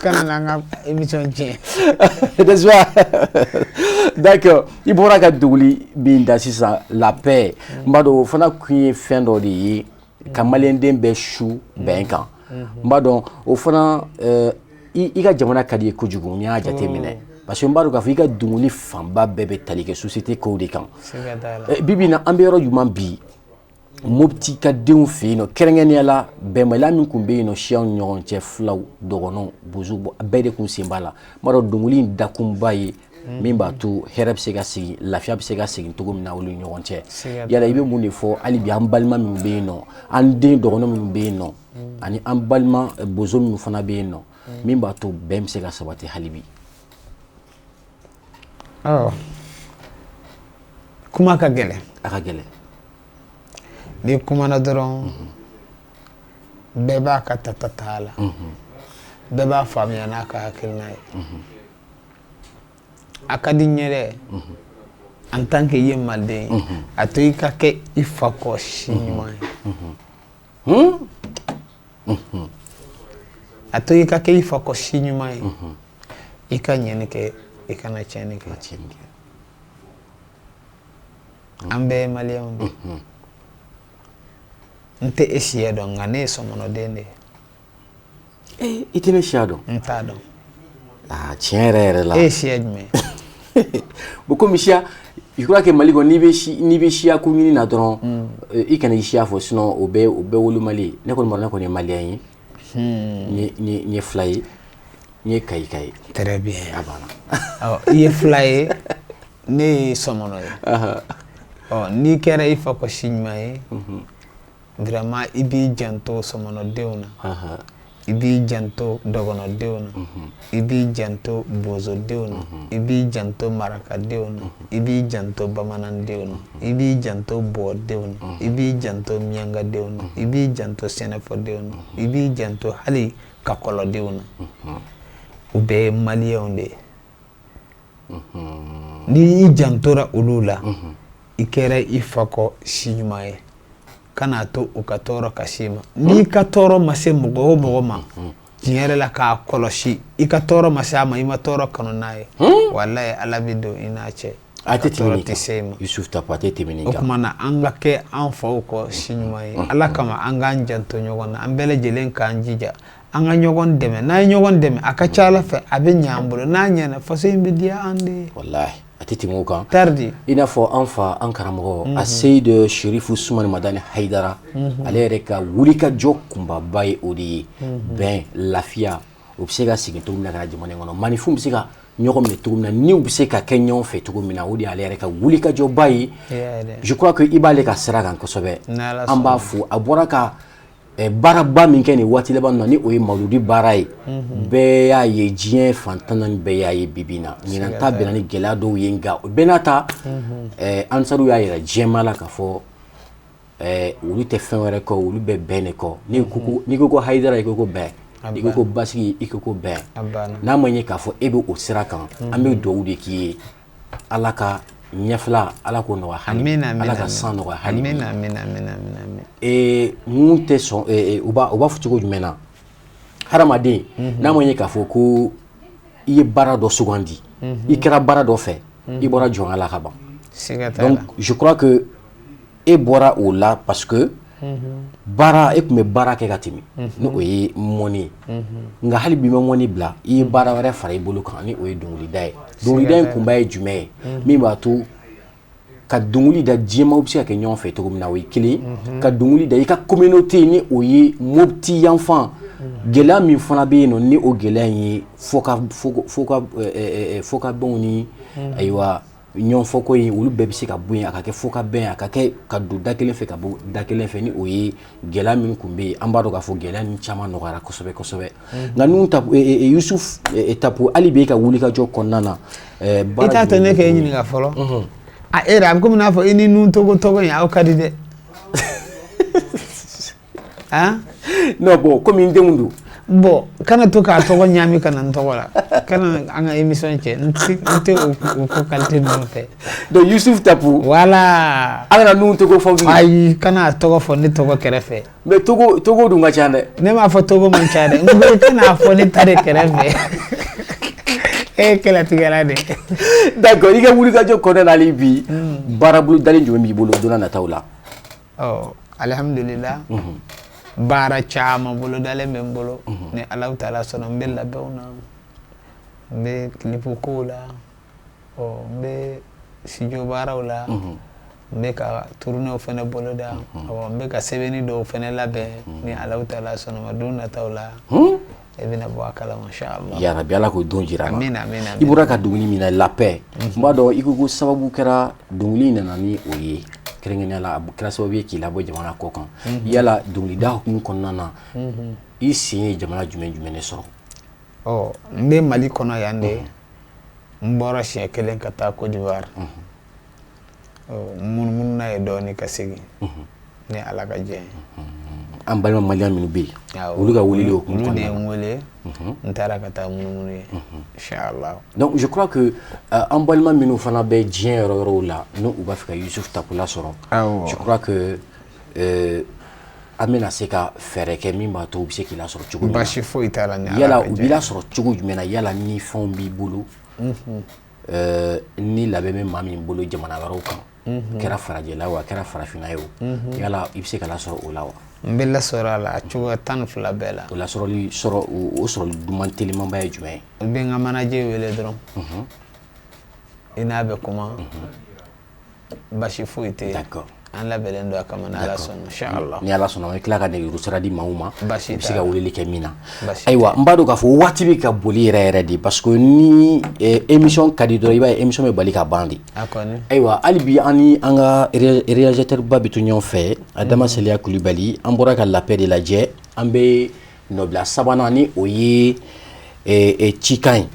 Kana n'an ka émission tiɲɛ. N'est-ce pas? D'accord. I bɔra ka duguli min da sisan, la paix. N b'a dɔn o fana kun ye fɛn dɔ de ye ka maliyɛnden bɛɛ su bɛn kan. N b'a dɔn o fana i ka jamana ka di i ye kojugu, n'i y'a jateminɛ. Parce que n b'a dɔn k'a fɔ i ka duguli fanba bɛɛ bɛ tali kɛ société kow de kan. Siga t'a la. Bi bi in na, an bɛ yɔrɔ jumɛn bi Mopti ka denw fɛ yen nɔ, kɛrɛnkɛrɛnnenya la bɛnbaliya min tun bɛ yen nɔ siyaw ni ɲɔgɔn cɛ, filaw, dɔgɔnɔw, bozow, bɛɛ de kun sen b'a la. N b'a dɔn dɔnkili in dakunba ye min b'a to hɛrɛ bɛ se ka sigi, lafiya bɛ se ka segin cogo min na olu ni ɲɔgɔn cɛ. Siga t'a. Yala i bɛ mun de fɔ hali bi an balima minnu bɛ yen nɔ, an den dɔgɔnɔ minnu bɛ yen nɔ, ani an balima bozo minnu fana bɛ yen nɔ, min b'a to bɛn bɛ se ka sabati hali bi? Ɔ, kuma ka gɛlɛn. A ka gɛlɛn. N'i kumana dɔrɔn, bɛɛ b'a ka tata ta a la, bɛɛ b'a faamuya n'a ka hakilina ye. A ka di n ye dɛ, en tant que i ye maliden ye, a to i ka kɛ i fa kɔ si ɲuman ye. A to i ka kɛ i fa kɔ si ɲuman ye. I ka ɲɛni kɛ, i kana tiɲɛni kɛ. Tiɲɛni kɛ. An bɛɛ ye maliyɛnw de ye. N tɛ e siya dɔn, nka ne ye sɔmɔnɔden de ye. I tɛ ne siya dɔn? N t'a dɔn. Aa, tiɲɛ yɛrɛ yɛrɛ la. E ye siya jumɛn ye? Bon, komi siya, je crois que Mali kɔnɔ, n'i bɛ siya ko ɲini na dɔrɔn, i kana i siya fɔ, sinon o bɛɛ wolomali ye. Ne kɔni b'a dɔn ne kɔni ye maliyɛn ye. N ye fila ye, n ye kayika ye. Très bien. A banna. Ɔ, i ye fila ye, ne ye sɔmɔnɔ ye. Ɔ, n'i kɛra i fa kɔ si ɲuman ye, vraiment i b'i janto sɔmɔnɔdenw na, i b'i janto dɔgɔnɔdenw na, i b'i janto bozodenw na, i b'i janto marakadenw na, i b'i janto bamanandenw na, i b'i janto bɔdenw na, i b'i janto miyankadenw na, i b'i janto sɛnɛfɔdenw na, i b'i janto hali kakɔlɔdenw na. U bɛɛ ye maliyɛnw de ye. N'i y'i jantora olu la, i kɛra i fa kɔ si ɲuman ye. Kan'a to u ka tɔɔrɔ ka s'i ma. N'i ka tɔɔrɔ ma se mɔgɔ o mɔgɔ ma, tiɲɛ yɛrɛ la, k'a kɔlɔsi, i ka tɔɔrɔ ma se a ma, i ma tɔɔrɔ kanu n'a ye, walayi Ala bɛ don i n'a cɛ. A tɛ Ka tɛmɛ tɔɔrɔ nin tɛ se i ma. kan, Yusuf Tapo, a tɛ tɛmɛ nin O kan. tuma na, an ka kɛ an faw kɔ si ɲuman ye. Ala kama, an k'an janto ɲɔgɔn na, an bɛɛ lajɛlen k'an jija, an ka ɲɔgɔn dɛmɛ. N'an ye ɲɔgɔn dɛmɛ, a ka ca Ala fɛ a bɛ ɲɛ an bolo. N'a ɲɛna, faso in bɛ diya an de ye. Walahi, a tɛ tɛmɛ o kan. Tardi. I n'a fɔ an fa, an karamɔgɔ Aseyid Sherifu Sumani Madani Hayidara, ale yɛrɛ ka wulikajɔ kunbaba ye o de ye, bɛn, lafiya, o bɛ se ka segin cogo min na ka na jamana in kɔnɔ, maninfinw bɛ se ka ɲɔgɔn minɛ cogo min na, niw bɛ se ka kɛ ɲɔgɔn fɛ cogo min na, o de y'ale yɛrɛ ka wulikajɔba ye. I y'a ye dɛ. Je crois que i b'ale ka sira kan kosɛbɛ. N'Ala An b'a fo, a bɔra ka Baaraba min kɛ nin waati laban na, ni o ye mawuludi baara ye, bɛɛ y'a ye, diɲɛ fan 14 bɛɛ y'a ye bi bi in na. Ɲinan ta bɛnna ni gɛlɛya dɔw ye, nka o bɛɛ n'a ta, ansaru y'a yira diɲɛmaa la k'a fɔ olu tɛ fɛn wɛrɛ kɔ, olu bɛ bɛn de kɔ. N'i ko ko Hayidara, i ko ko bɛn, i ko ko basigi, i ko ko bɛn. N'a ma ɲɛ k'a fɔ e bɛ o sira kan, an bɛ dugawu de k'i ye, Ala ka ɲɛfila, Ala k'o nɔgɔya hali, Ala ka san nɔgɔya hali bi. Mun tɛ sɔn, u b'a fɔ cogo jumɛn na, hadamaden n'a ma ɲɛ k'a fɔ ko i ye baara dɔ sugandi, i kɛra baara dɔ fɛ, i bɔra jɔnya la ka ban. Donc je crois que e bɔra o la parce que baara, e tun bɛ baara kɛ ka tɛmɛ, ni o ye mɔni ye. Nka hali bi, ma mɔni bila, i ye baara wɛrɛ fara i bolo kan, ni o ye dɔnkilida ye. Dɔnkilida in kunba ye jumɛn ye, min b'a to ka dɔnkili da diɲɛmaaw bɛ se ka kɛ ɲɔgɔn fɛ cogo min na? O ye kelen, ka dɔnkili da i ka communauté, ni o ye Mopti yanfan. Gɛlɛya min fana bɛ yen nɔ, ni o gɛlɛya in ye fɔ ka bɛnw ni ayiwa ɲɔgɔn fɔko in, olu bɛɛ bɛ se ka bɔ yen, a ka kɛ fɔ ka bɛn, a ka kɛ ka don da kelen fɛ, ka bɔ da kelen fɛ. Ni o ye gɛlɛya min tun bɛ yen, an b'a dɔn k'a fɔ gɛlɛya ni caman nɔgɔyara kosɛbɛ kosɛbɛ. Nka ninnu ta, Yusuf Tapo, hali bi e ka wulikajɔ kɔnɔna na, I t'a to ne k'e ɲininka fɔlɔ. A e yɛrɛ, a bɛ komi n'a fɔ i ni nun togo tɔgɔ in, aw ka di dɛ. Han? Non, bon, komi n denw don. Bon, kana to k'a tɔgɔ ɲaami ka na n tɔgɔ la. Kana an ka émission cɛ, n tɛ o ko qualité ninnu fɛ. Donc Yusuf Tapo. Voilà. An kana nun togo fɔ bilen. Ayi, kana a tɔgɔ fɔ ne tɔgɔ kɛrɛfɛ. Mais togo togo dun ka ca dɛ. Ne m'a fɔ togo man ca dɛ, n ko kana fɔ ne ta de kɛrɛfɛ. E ye kɛlɛtigɛla de. D'accord, i ka wulikajɔ kɔnɔna na, hali bi baara bolo dalen jumɛn b'i bolo don n'a nataw la? Ɔ, alihamudulila, baara caman bolo dalen bɛ n bolo. Ni Alahu taala sɔnna, n bɛ labɛnw na, n bɛ clip kow la, ɔ n bɛ studio baaraw la, n bɛ ka tournéew fana boloda, awɔ, n bɛ ka sɛbɛnni dɔw fana labɛn. Ni Alahu taala sɔnna ma, don nataw la e bɛna bɔ a kalama, inchallah. Yarabi, Ala k'o don jira an na. Amina, amina. I bɔra ka dɔnkili min na, la paix, n b'a dɔn i ko ko sababu kɛra dɔnkili nana ni o ye, kɛrɛnkɛrɛnnenya la a kɛra sababu ye k'i labɔ jamana kɔ kan. Yala dɔnkilida hukumu kɔnɔna na, i sen ye jamana jumɛn jumɛn de sɔrɔ? Ɔ, n bɛ Mali kɔnɔ yan de. N bɔra siɲɛ kelen ka taa Côte d'Ivoire. Ɔ, n munumununa yen dɔɔnin ka segin, ni Ala ka jɛ ye. An balima malien minnu bɛ yen, olu ka weleli hukumu Olu de ye kɔnɔna na. N wele, n taara ka taa munumunu ye, inchallah. Donc je crois que an balima minnu fana bɛ diɲɛ yɔrɔ wɛrɛw la, n'u u b'a fɛ ka Yusuf Tapo lasɔrɔ, je crois que an bɛna se ka fɛɛrɛ kɛ min b'a to u bɛ se k'i lasɔrɔ cogo min na. Baasi foyi t'a la, ni Ala Yala ka u jɛ b'i ye. lasɔrɔ cogo jumɛn na? Yala ni fɛnw b'i bolo, ni labɛn bɛ maa min bolo jamana wɛrɛw kan, a kɛra farajɛla o, a kɛra farafinna ye o, yala i bɛ se ka lasɔrɔ o la wa? N bɛ lasɔrɔ a la a cogoya 12 bɛɛ la. O lasɔrɔli sɔrɔ, o sɔrɔli duman telimanba ye jumɛn ye? I bɛ n ka manager wele dɔrɔn, i n'a bɛ kuma, basi foyi tɛ yen. An labɛnnen don a kama, ni Ala sɔnna, inchallah. Ni Ala sɔnna, an bɛ tila ka nɛgɛjuru sira di maaw ma, Baasi u bɛ se t'a ka la. weleli kɛ min na. Baasi. Ayiwa, n b'a dɔn k'a fɔ waati bɛ ka boli yɛrɛ yɛrɛ de, parce que ni émission ka di dɔrɔn, i b'a ye émission bɛ bali ka ban de. A kɔni. Ayiwa, hali bi an ni an ka réalisateur ba bɛ to ɲɔgɔn fɛ, Adama Saliya Kulibali. An bɔra ka la paix de lajɛ, an bɛ nɔbila sabanan, ni o ye cikan ye.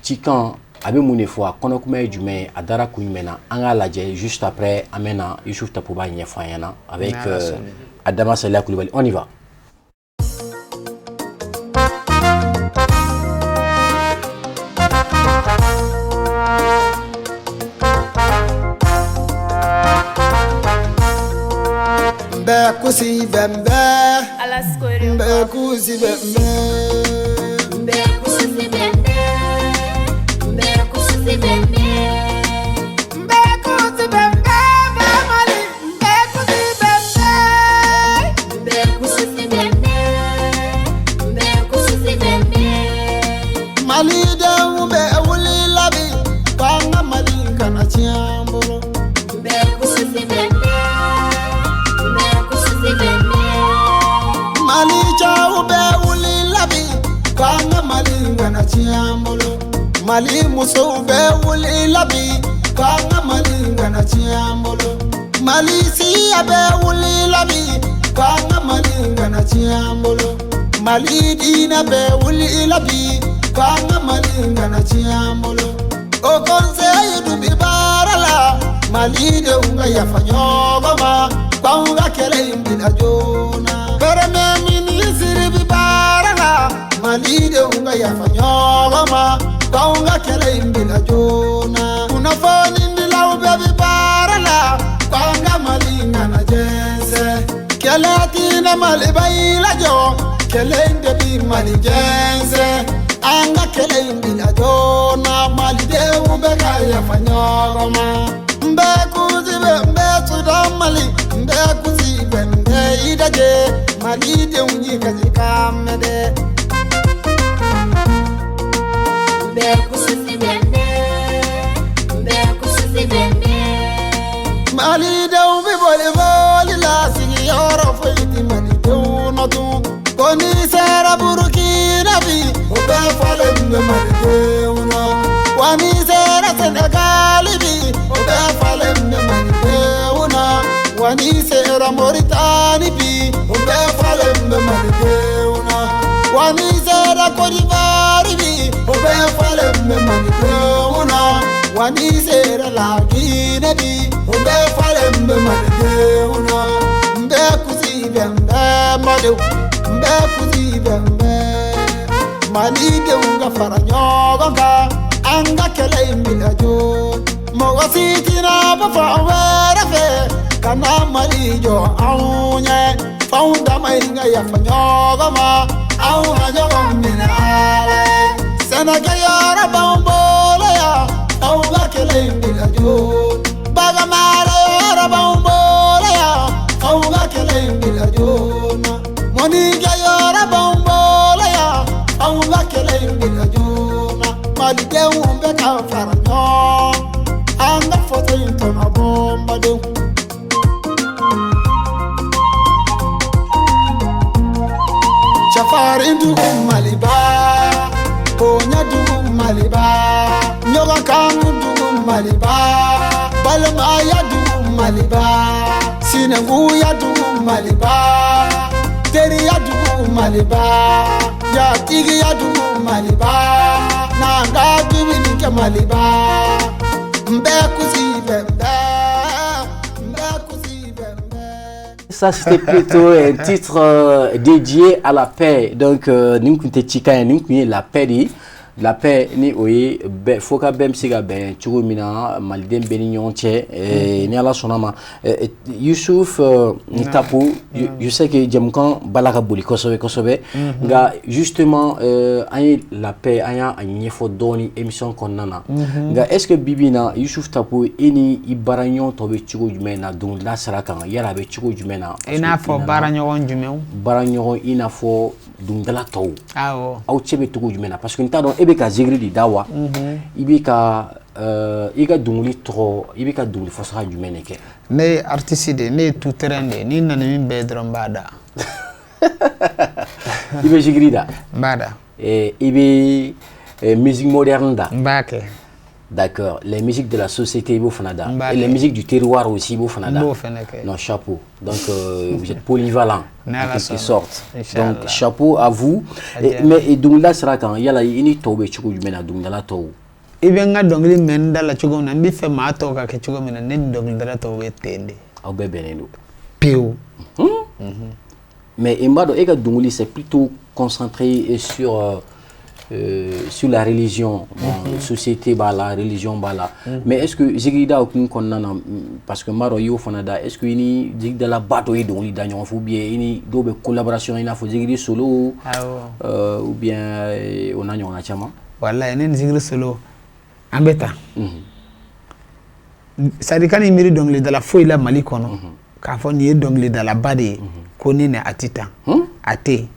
Cikan a bɛ mun de fɔ? A kɔnɔkuma ye jumɛn ye? A dara kun jumɛn na? An k'a lajɛ. Juste après, an bɛ na, Youssouf Tapo b'a ɲɛfɔ an ɲɛna avec Ni Ala sɔnna. Adama Saliya Kulibali. On y va. Bɛɛ kusi bɛ bɛɛ bɛɛ kusi bɛ bɛɛ. Bɛɛ kusi bɛ bɛɛ bɛɛ Mali bɛɛ kusi bɛ bɛɛ. Malidenw bɛ wuli la bi k'an ka Mali kana tiɲɛ an bolo. Mali cɛw bɛ wuli la bi k'an ka Mali kana tiɲɛ an bolo. Mali musow bɛ wuli la bi k'an ka Mali kana tiɲɛ an bolo. Mali siya bɛ wuli la bi. K'an ka Mali kana tiɲɛ an bolo. Mali diinɛ bɛɛ wuli la bi, k'an ka Mali kana tiɲɛ an bolo. Haut Conseil dun bi baara la, Malidenw ka yafa ɲɔgɔn ma, k'anw ka kɛlɛ in bila joona. Premier ministre bi baara la, Malidenw ka yafa ɲɔgɔn ma, k'anw ka kɛlɛ in bila joona. Kunnafonidilaw bɛɛ bi baara la, k'an ka Mali kana jɛnsɛn. Kɛlɛ tɛna Maliba in lajɔ, kɛlɛ in de bi Mali jɛnsɛn. An ka kɛlɛ in bila joona, Malidenw bɛ ka yafa ɲɔgɔn ma. N bɛ kusi bɛ n bɛ Sudan Mali, n bɛ kusi bɛ n bɛ i dajɛ, Malidenw ye kasi kan mɛn dɛ. Bɛɛ kusi bɛ ne, bɛɛ kusi bɛ ne. Malidenw bɛ boli boli la, sigiyɔrɔ foyi tɛ Malidenw nɔ tun. Ko n'i sera Burukina bi, o bɛɛ falen bɛ Malidenw na. Wa n'i sera Senegali bi, o bɛɛ falen bɛ Malidenw na. Wa n'i sera Moritani bi, o bɛɛ falen bɛ Malidenw na. Wa n'i sera Côte d'Ivoire bi, o bɛɛ falen bɛ Malidenw na. Wa n'i sera La Guinée bi, o bɛɛ falen bɛ Malidenw na. N bɛ kusi bɛ n bɛ Maliw, n bɛ kusi bɛ n bɛ Malidenw ka fara ɲɔgɔn kan, an ka kɛlɛ in bila joona. Mɔgɔ si tɛna bɔ fan wɛrɛ fɛ ka na Mali jɔ anw ɲɛ. F'anw dama in ka yafa ɲɔgɔn ma, anw ka ɲɔgɔn minɛ Ala ye. Sɛnɛkɛyɔrɔ b'anw bolo yan, anw ka kɛlɛ in bila joona. Bagan mara yɔrɔ b'anw bolo yan, anw ka kɛlɛ in bila joona. Mɔnikɛyɔrɔ b'anw bolo yan, anw ka kɛlɛ in bila joona. Malidenw bɛ ka fara ɲɔgɔn, an ka faso in tɔnɔ bɔ n badenw. Cɛfarin dugu Maliba, bonya dugu Maliba, ɲɔgɔn kanu dugu Maliba, balimaya dugu Maliba, sinankunya dugu Maliba, teriya dugu Maliba, jatigiya dugu Maliba, n'an ka dumuni kɛ Maliba. N bɛ kusi bɛ n bɛ, n bɛ kusi bɛ n bɛ. Ça, c'était plutôt un titre dédié à la paix. Donc, nin kun tɛ cikan ye, nin kun ye la paix de ye. La paix ni o ye bɛɛ fo ka bɛn bɛ se ka bɛn cogo min na Maliden bɛɛ ni ɲɔgɔn cɛ, ni Ala sɔnna ma. Youssouf Tapo, je sais que jɛmukan bala ka boli kosɛbɛ kosɛbɛ, nka justement an ye la paix, an y'a ɲɛfɔ dɔɔni émission kɔnɔna na. Nka est ce que bi bi in na, Youssouf Tapo, e ni i baaraɲɔgɔn tɔw bɛ cogo jumɛn na dɔnkilida sira kan? Yala a bɛ cogo jumɛn na? I n'a fɔ baaraɲɔgɔn jumɛnw? Baaraɲɔgɔn, i n'a fɔ dɔnkilidala tɔw. Awɔ. Aw cɛ bɛ cogo jumɛn na? Parce que n t'a dɔn e bɛ ka zikiri de da wa, i bɛ ka i ka dɔnkili tɔgɔ, i bɛ ka dɔnkili fasaha jumɛn de kɛ? Ne ye artiste de ye, ne ye tout terrain de ye. N'i nana min bɛɛ ye dɔrɔn, n b'a da. I bɛ zikiri da? N b'a da. I bɛ musique moderne da? N b'a kɛ. D'accord. Les musiques de la société, i b'o fana da. N b'a Et les kɛ. musiques du terroir aussi, i b'o fana da. N b'o fana kɛ. Non, chapeau. Donc, vous êtes polyvalent, Ni en Ala quelque sɔnna. sorte. Inch'Allah. Donc, chapeau à vous. A diyara. Mais dɔnkilida sira kan, yala i ni tɔw bɛ cogo jumɛn na, dɔnkilidala tɔw? I bɛ n ka dɔnkili mɛn n da la cogo min na, n bɛ fɛ maa tɔw ka kɛ cogo min na, ne ni dɔnkilidala tɔw bɛ ten de. Aw bɛɛ bɛnnen don. Pewu. Mais n b'a dɔn e ka dɔnkili, c'est plutôt concentré sur la religion. Bon, société b'a la, religion b'a la. Mais est-ce que zikirida hukumu kɔnɔna na, parce que n b'a dɔn i y'o fana da, est-ce que i ni zikidalaba dɔ ye dɔnkili da ɲɔgɔn fɛ, ou bien i ni dɔw bɛ collaboration, i n'a fɔ zikiri solo, Awɔ. Ou bien o n'a ɲɔgɔnna caman? Walayi, ne ni zikiri solo an bɛ taa. C'est à dire kan'i miiri dɔnkilidala foyi la Mali kɔnɔ k'a fɔ nin ye dɔnkilidalaba de ye ko ne ni a tɛ tan, a tɛ yen.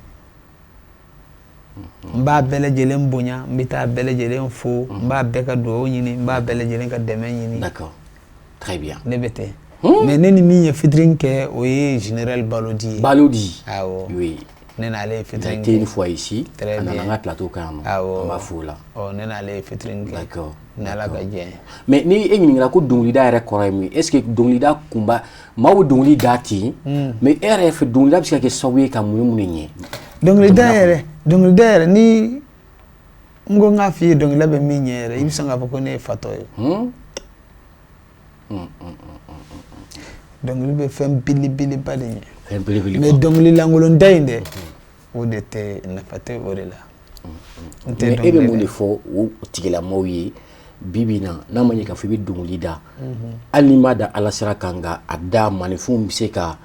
N b'a bɛɛ lajɛlen bonya, n bɛ taa bɛɛ lajɛlen fo, n b'a bɛɛ ka dugawu ɲini, n b'a bɛɛ lajɛlen ka dɛmɛ ɲini. D'accord. Très bien. Ne bɛ ten, mais ne ni min ye featuring kɛ, o ye Général Balodi ye. Balodi. Awɔ. Oui. Ne n'ale ye featuring kɛ une fois ici. Très bien. A nana an ka plateau kan yan nɔ. Awɔ. An b'a fo o la. Ɔ, ne n'ale ye featuring kɛ. D'accord. N'Ala ka jɛ. Mais ni e ɲininkara ko dɔnkilida yɛrɛ kɔrɔ ye mun ye, est ce que dɔnkilida kunba maaw bɛ dɔnkili da ten, mais e yɛrɛ fɛ dɔnkilida bɛ se ka kɛ sababu ye ka mun ni mun de ɲɛ? Dɔnkilida yɛrɛ ni n ko n k'a f'i ye dɔnkilida bɛ min ɲɛ yɛrɛ, i bɛ sɔn k'a fɔ ko ne ye fatɔ ye. Dɔnkili bɛ fɛn belebeleba de ɲɛ. Fɛn belebeleba. Mais dɔnkili lankolon da in dɛ, o de tɛ, nafa tɛ o de la. N tɛ Mais e bɛ dɔnkili mun de da. fɔ o tigilamɔgɔw ye bi bi in na, n'a ma ɲɛ k'a fɔ i bɛ dɔnkili da, hali n'i m'a da Ala sira kan, nka a da maninfinw bɛ se ka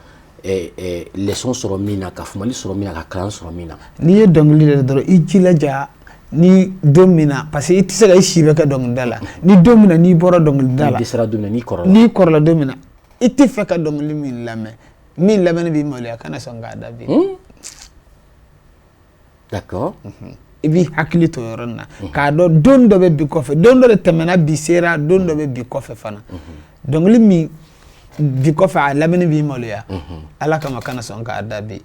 leçon sɔrɔ min na, ka faamuyali sɔrɔ min na, ka kalan sɔrɔ min na? N'i ye dɔnkili da dɔrɔn, i jilaja ni don min na, parce que i tɛ se ka i si bɛɛ kɛ dɔnkilida la, ni don min na n'i bɔra dɔnkilida la, n'i dɛsɛra don min na, n'i kɔrɔla, n'i kɔrɔla don min na, i tɛ fɛ ka dɔnkili min lamɛn, min lamɛnni b'i maloya, kana sɔn k'a da bi. D'accord. I b'i hakili to yɔrɔ nin na k'a dɔn don dɔ bɛ bi kɔfɛ, don dɔ de tɛmɛna bi sera, don dɔ bɛ bi kɔfɛ fana. Dɔnkili min bi kɔfɛ a lamɛnni b'i maloya, Ala kama kana sɔn k'a da bi.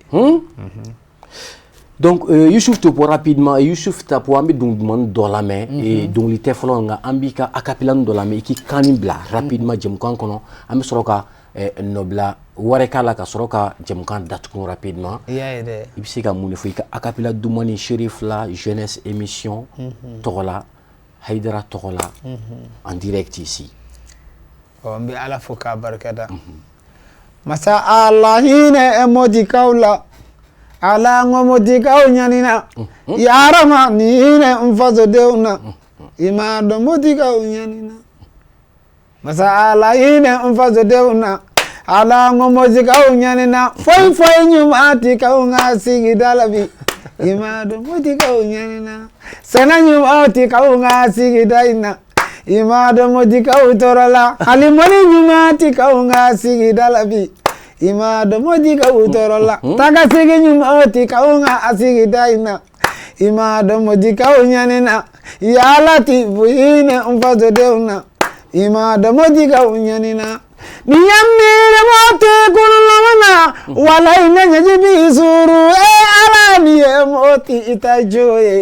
Donc Youssouf Topo, rapidement, Youssouf Topo, an bɛ dɔnkili dumanni dɔ lamɛn, dɔnkili tɛ fɔlɔ, nka an b'i ka acapella dɔ lamɛn, i k'i kan nin bila rapidement jɛmukan kɔnɔ, an bɛ sɔrɔ ka nɔbila wɛrɛ k'a la ka sɔrɔ ka jɛmukan datugu rapidement. I y'a ye dɛ. I bɛ se ka mun de fɔ i ka acapella dumani Cherif la jeunesse émission tɔgɔ la, Haidara tɔgɔ la, en direct ici? Ɔ, n bɛ Ala fo k'a barikada. Masa Ala hinɛ mɔdikaw la, Ala n ko mɔdikaw ɲanina, yarama ni hinɛ n fasodenw na, i m'a dɔn mɔdikaw ɲanina. Masa Ala hinɛ n fasodenw na, Ala n ko mɔdikaw ɲanina, foyi foyi ɲuman ti k'anw ka sigida la bi, i m'a dɔn mɔdikaw ɲanina. Sɛnɛ ɲuman ti k'anw ka sigida in na, i m'a dɔn mɔdikaw tɔɔrɔ la, hali mɔni ɲuman ti k'anw ka sigida la bi, i m'a dɔn mɔdikaw tɔɔrɔ la, tagasegin ɲuman ti k'anw ka sigida in na, i m'a dɔn mɔdikaw ɲanina. Yala ti hinɛ n fasodenw na, i m'a dɔn mɔdikaw ɲanina. Ni ye miiri mɔti kunlama na, walayi ne ɲɛji b'i suru, e Ala ni ye mɔti i ta jo ye.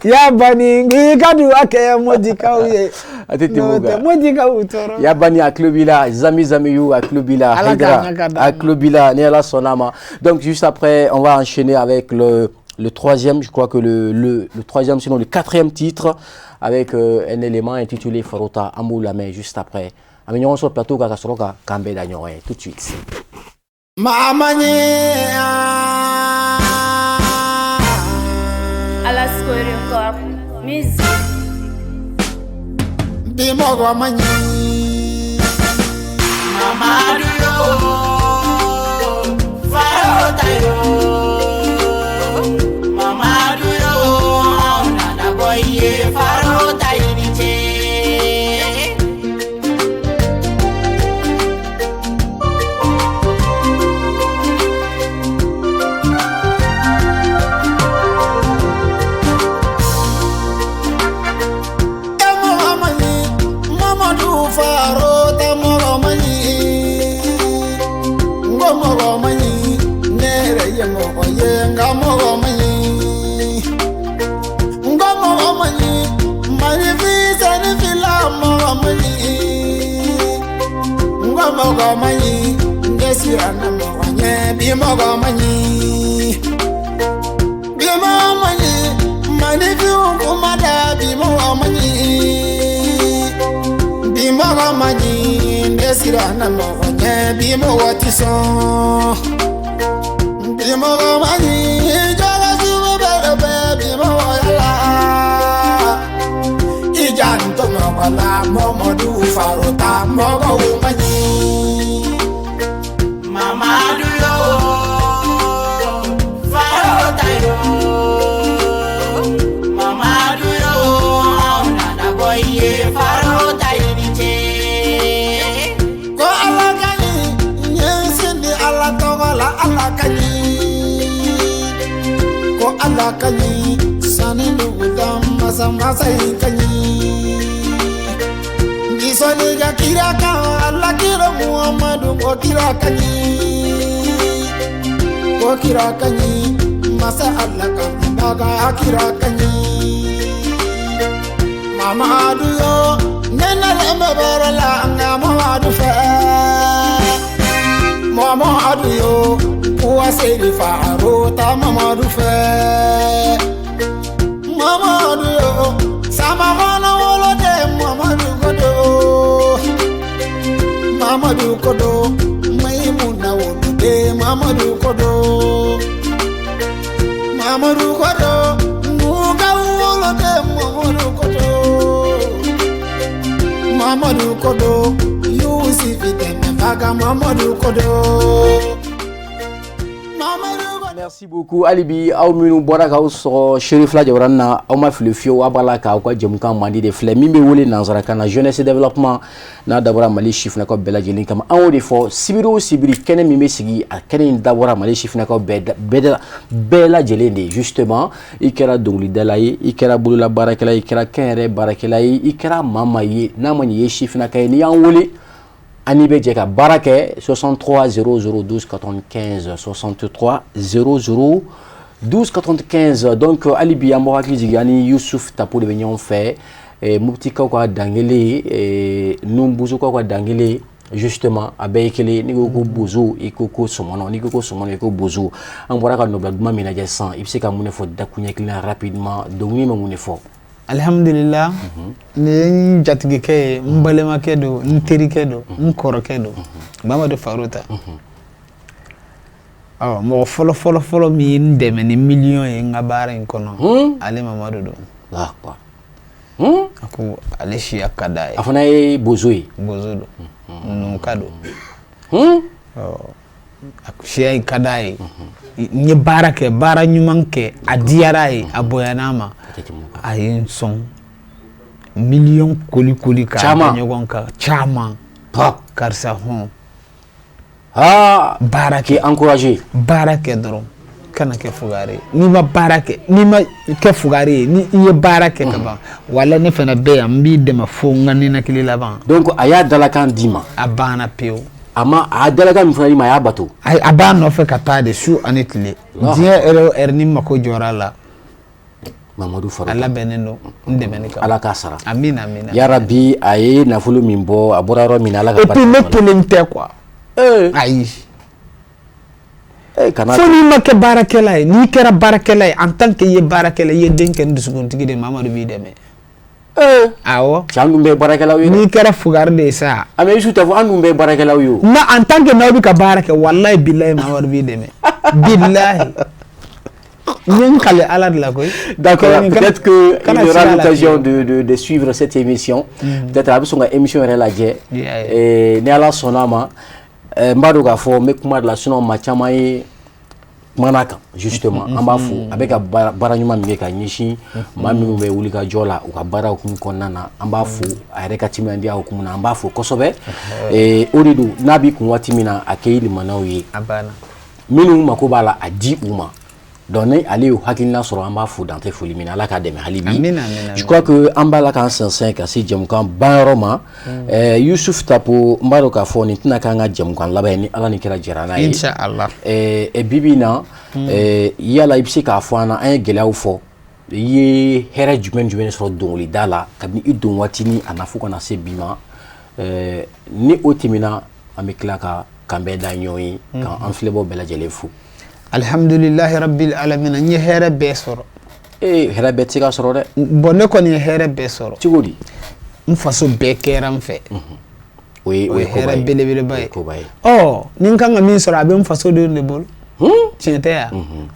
Ya bani ngi ka duwa kɛ mɔdikaw ye. A tɛ tɛmɛ o N'o tɛ kan. mɔdikaw tɔɔrɔ. Ya bani a tulo b'i la, Zami Zami yu a tulo b'i la, Ala k'a Haidara ɲɛ ka d'an a ma. tulo b'i la, ni Ala sɔnna ma. Donc juste après, on va enchaîner avec le troisième, je crois que le troisième, sinon le quatrième titre, avec un élément intitulé Farota. An b'o lamɛn juste après. An bɛ ɲɔgɔn sɔrɔ plateau kan ka sɔrɔ ka kan bɛɛ da ɲɔgɔn ye tout de suite. Mama Alasko Record Music. Bi mɔgɔ ma ɲi. Mamadu yo, Farota yo, Mamadu yo, anw nana bɔ i ye Farota i ni ce. E mɔgɔ ma ɲi, Mamadu Farota mɔgɔ ma ɲi. N ko mɔgɔ ma ɲi, ne yɛrɛ ye mɔgɔ ye, nka mɔgɔ ma ɲi. N ko mɔgɔ ma ɲi, maninfin sɛnifila mɔgɔ ma ɲi. N ko mɔgɔ ma ɲi, n tɛ siran mɔgɔ ɲɛ, bi mɔgɔ ma ɲi. Bi mɔgɔ ma ɲi, maninfinw kuma da, bi mɔgɔ ma ɲi. Bi mɔgɔ ma ɲi, n tɛ siran mɔgɔ ɲɛ, bi mɔgɔ ti sɔn. Bi mɔgɔ ma ɲi, jɔlɔ sugu bɛɛ bɛ bi mɔgɔ la. I janto mɔgɔ la, Mamadu Farota mɔgɔw ma ɲi. Mamadu yo, Farota yo, Mamadu yo, anw nana bɔ i ye Farota i ni ce. Ko Ala ka ɲi, n ye n sen di Ala tɔgɔ la, Ala ka ɲi. Ko Ala ka ɲi, sani dugu masa masa in ka ɲi. Nisɔnni ka kira kan, Ala kira Muhamadu ko kira ka ɲi. Ko O kira ka ɲi, masa Ala kanubaga kira ka ɲi. Mamadu yo, ne nalen bɛ baara la n ka Mamadu fɛ. Mamadu yo, wa seri faro ta Mamadu fɛ. Mamadu yo, sama kɔnɔ woloden Mamadu kodo. Mamadu kodo, Maimuna woloden Mamadu kodo. Mamadu kodo, Nuga woloden Mamadu kodo. Mamadu kodo, Yusuf dɛmɛbaga Mamadu kodo. Mamadu kodo. Merci beaucoup. Hali bi, aw minnu bɔra k'aw sɔgɔ Cherifla jabaranin na, aw ma fili fiyewu, aw b'a la k'aw ka jɛmukan mandi de filɛ min bɛ wele nanzarakan na jeunesse développement, n'a dabɔra Mali sifinnakaw bɛɛ lajɛlen kama. An y'o de fɔ, sibiri o sibiri, kɛnɛ min bɛ sigi, a kɛnɛ in dabɔra Mali sifinnakaw bɛɛ lajɛlen de. Justement, i kɛra dɔnkilidala ye, i kɛra bolola baarakɛla ye, i kɛra kɛnyɛrɛ baarakɛla ye, i kɛra maa maa ye, n'a ma ɲɛ i ye sifinnaka ye, n'i y'an wele, an bɛ jɛ ka baara kɛ. 63 00 12 95, 63 00 12 95. Donc hali bi, an b'aw hakili jigin, ani Yusuf Tapo de bɛ ɲɔgɔn fɛ, Moptikaw ka dangele, Nunbuzukaw ka dangele. Justement, a bɛɛ ye kelen. N'i ko ko bozo, i ko ko sɔmɔnɔ, n'i ko ko sɔmɔnɔ, i ko bozo. An bɔra ka nɔbila duman min lajɛ sisan, i bɛ se ka mun de fɔ dakuɲɛ kelen na rapidement? Dɔnkili ma mun de fɔ? Alhamdulillah, nin ye n jatigikɛ ye, n balimakɛ don, n terikɛ don, n kɔrɔkɛ don, Mamadu Farota. Ɔ, mɔgɔ fɔlɔ fɔlɔ fɔlɔ min ye n dɛmɛ ni miliyɔn ye n ka baara in kɔnɔ, ale Mamadu don. Allahu akbar. A ko ale siya ka d'a ye. A fana ye bozo ye? Bozo don, numuka don. Ɔ, a ko siya in ka d'a ye. N ye baara kɛ, baara ɲuman kɛ, a diyara a ye, a bonyana a ma. A tɛ tɛmɛ o kan. A ye n sɔn miliyɔn koli koli k'a da Caman. ɲɔgɔn kan, caman. Pa. Karisa hɔn. Ah, baara k'i kɛ. Encouragé. Baara kɛ dɔrɔn, kana kɛ fugari ye. N'i ma baara kɛ, n'i ma kɛ fugari ye, ni i ye baara kɛ ka ban, wala ne fana bɛ yan, n b'i dɛmɛ fo n ka ninakili laban. Donc a y'a dalakan d'i ma. A banna pewu. A ma a y'a dalakan min fana d'i ma, a y'a bato. A b'a nɔfɛ ka taa de su ani tile. Allah. Diɲɛ heure o heure ni mako jɔra a la, Mamadu a Farota. labɛnnen don n dɛmɛni kama. Ala k'a sara. Amina, amina. Yarabi, a ye nafolo min bɔ, a bɔra yɔrɔ min na, Ala ka Et puis ne barika don a la. kelen tɛ quoi. Ayi. Kana Fo n'i ma kɛ baarakɛla ye, n'i kɛra baarakɛla ye, en tant que i ye baarakɛla, i ye den kɛ ni dusukuntigi de ye, Mamadu b'i dɛmɛ. Awɔ. Cɛ, an dun bɛɛ ye baarakɛlaw ye dɛ. N'i kɛra fugari de ye sa. A mais Youssou Tapo, an dun bɛɛ ye baarakɛlaw ye o. Na en tant que n'aw bɛ ka baara kɛ, walayi bilayi, Mamadu b'i dɛmɛ, bilahi, n ye n kale Ala de la koyi. D'accord, peut-être qu'il Kana aura sira la l'occasion fiyewu. de suivre cette émission. Peut-être a bɛ sɔn ka émission yɛrɛ lajɛ. Ni Ala sɔnna a ma, n b'a dɔn k'a fɔ n bɛ kuma de la, sinon maa caman ye kumana kan. Justement, an b'a fo, a bɛ ka baara ɲuman min kɛ ka ɲɛsin maa minnu bɛ wuli ka jɔ la u ka baara hukumu kɔnɔna na, an b'a fo. A yɛrɛ ka timinandiya hukumu na, an b'a fo kosɛbɛ. O de don, n'a b'i kun waati min na, a kɛ i limanaw ye. A banna. Minnu mako b'a la, a di u ma. Donc ni ale y'o hakilina sɔrɔ, an b'a fo dan tɛ foli min na. Ala k'a dɛmɛ hali bi. Amina, amina. Je crois que an b'a la k'an sɛnsɛn ka se jɛmukan banyɔrɔ ma. Yusuf Tapo, n b'a dɔn k'a fɔ nin tɛna k'an ka jɛmukan laban ye, ni Ala ni kɛra jɛra n'a ye. Inshallah. Bi bi in na, yala i bɛ se k'a fɔ an na, an ye gɛlɛyaw fɔ, i ye hɛrɛ jumɛn jumɛn sɔrɔ dɔnkilida la kabini i don waati ni a na fo ka na se bi ma? Ni o tɛmɛna, an bɛ tila ka kanbɛn da ɲɔgɔn ye, k'an filɛbaaw bɛɛ lajɛlen fo. Alhamdulilahi rabbil alamin, n ye hɛrɛ bɛɛ sɔrɔ. Ee, hɛrɛ bɛɛ tɛ se ka sɔrɔ dɛ. Bon, ne kɔni ye hɛrɛ bɛɛ sɔrɔ. Cogo di? N faso bɛɛ kɛra n fɛ. O ye O ye koba hɛrɛ ye. belebeleba O ye ye. koba ye. Ɔ, ni n kan ka min sɔrɔ, a bɛ n faso denw de bolo. Tiɲɛ tɛ yan?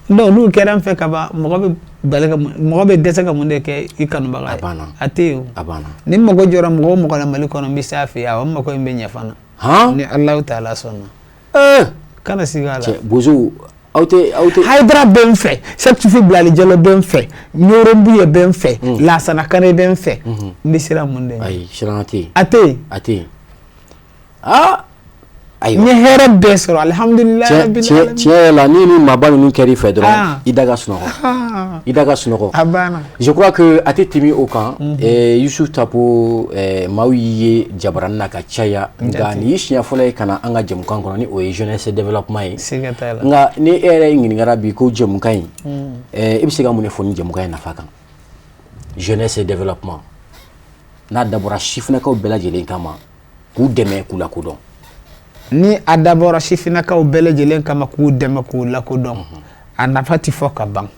Donc n'u kɛra n fɛ ka ban, mɔgɔ bɛ bali ka mɔgɔ bɛ dɛsɛ ka mun de kɛ i kanubaga A ye? banna. A tɛ yen o. A banna. Ni n mago jɔra mɔgɔ o mɔgɔ la Mali kɔnɔ, n bɛ se a fɛ yen. Awɔ, n mago in bɛ ɲɛ fana. Ni Alahu taala sɔnna. Kana siga a la. Cɛ, bozow, aw tɛ Hayidara bɛ n fɛ, Sɛki Bilali Jalo bɛ n fɛ, Ɲoro Buye bɛ n fɛ, Lasana Kane bɛ n fɛ. N bɛ siran mun de ɲɛ? Ayi, siran tɛ yen. A tɛ yen. A tɛ yen. Aa. N ye hɛrɛ bɛɛ sɔrɔ, alihamudulilayi rabbil alamin. Tiɲɛ yɛrɛ la, ni maaba ninnu kɛr'i fɛ dɔrɔn, i da ka sunɔgɔ, i da ka sunɔgɔ. A banna. Je crois que a tɛ tɛmɛ o kan. Youssouf Tapo, maaw y'i ye jabaranin na ka caya, nka nin y'i siɲɛ fɔlɔ ye ka na an ka jɛmukan kɔnɔ, ni o ye jeunesse développement ye. Siga t'a la. Nka ni e yɛrɛ ɲininkara bi ko jɛmukan in, e bɛ se ka mun de fɔ ni jɛmukan in nafa kan, jeunesse développement, n'a dabɔra sifinnakaw bɛɛ lajɛlen kama k'u dɛmɛ k'u lakodɔn? Ni a dabɔra sifinnakaw bɛɛ lajɛlen kama k'u dɛmɛ k'u lakodɔn, a nafa ti fɔ ka ban.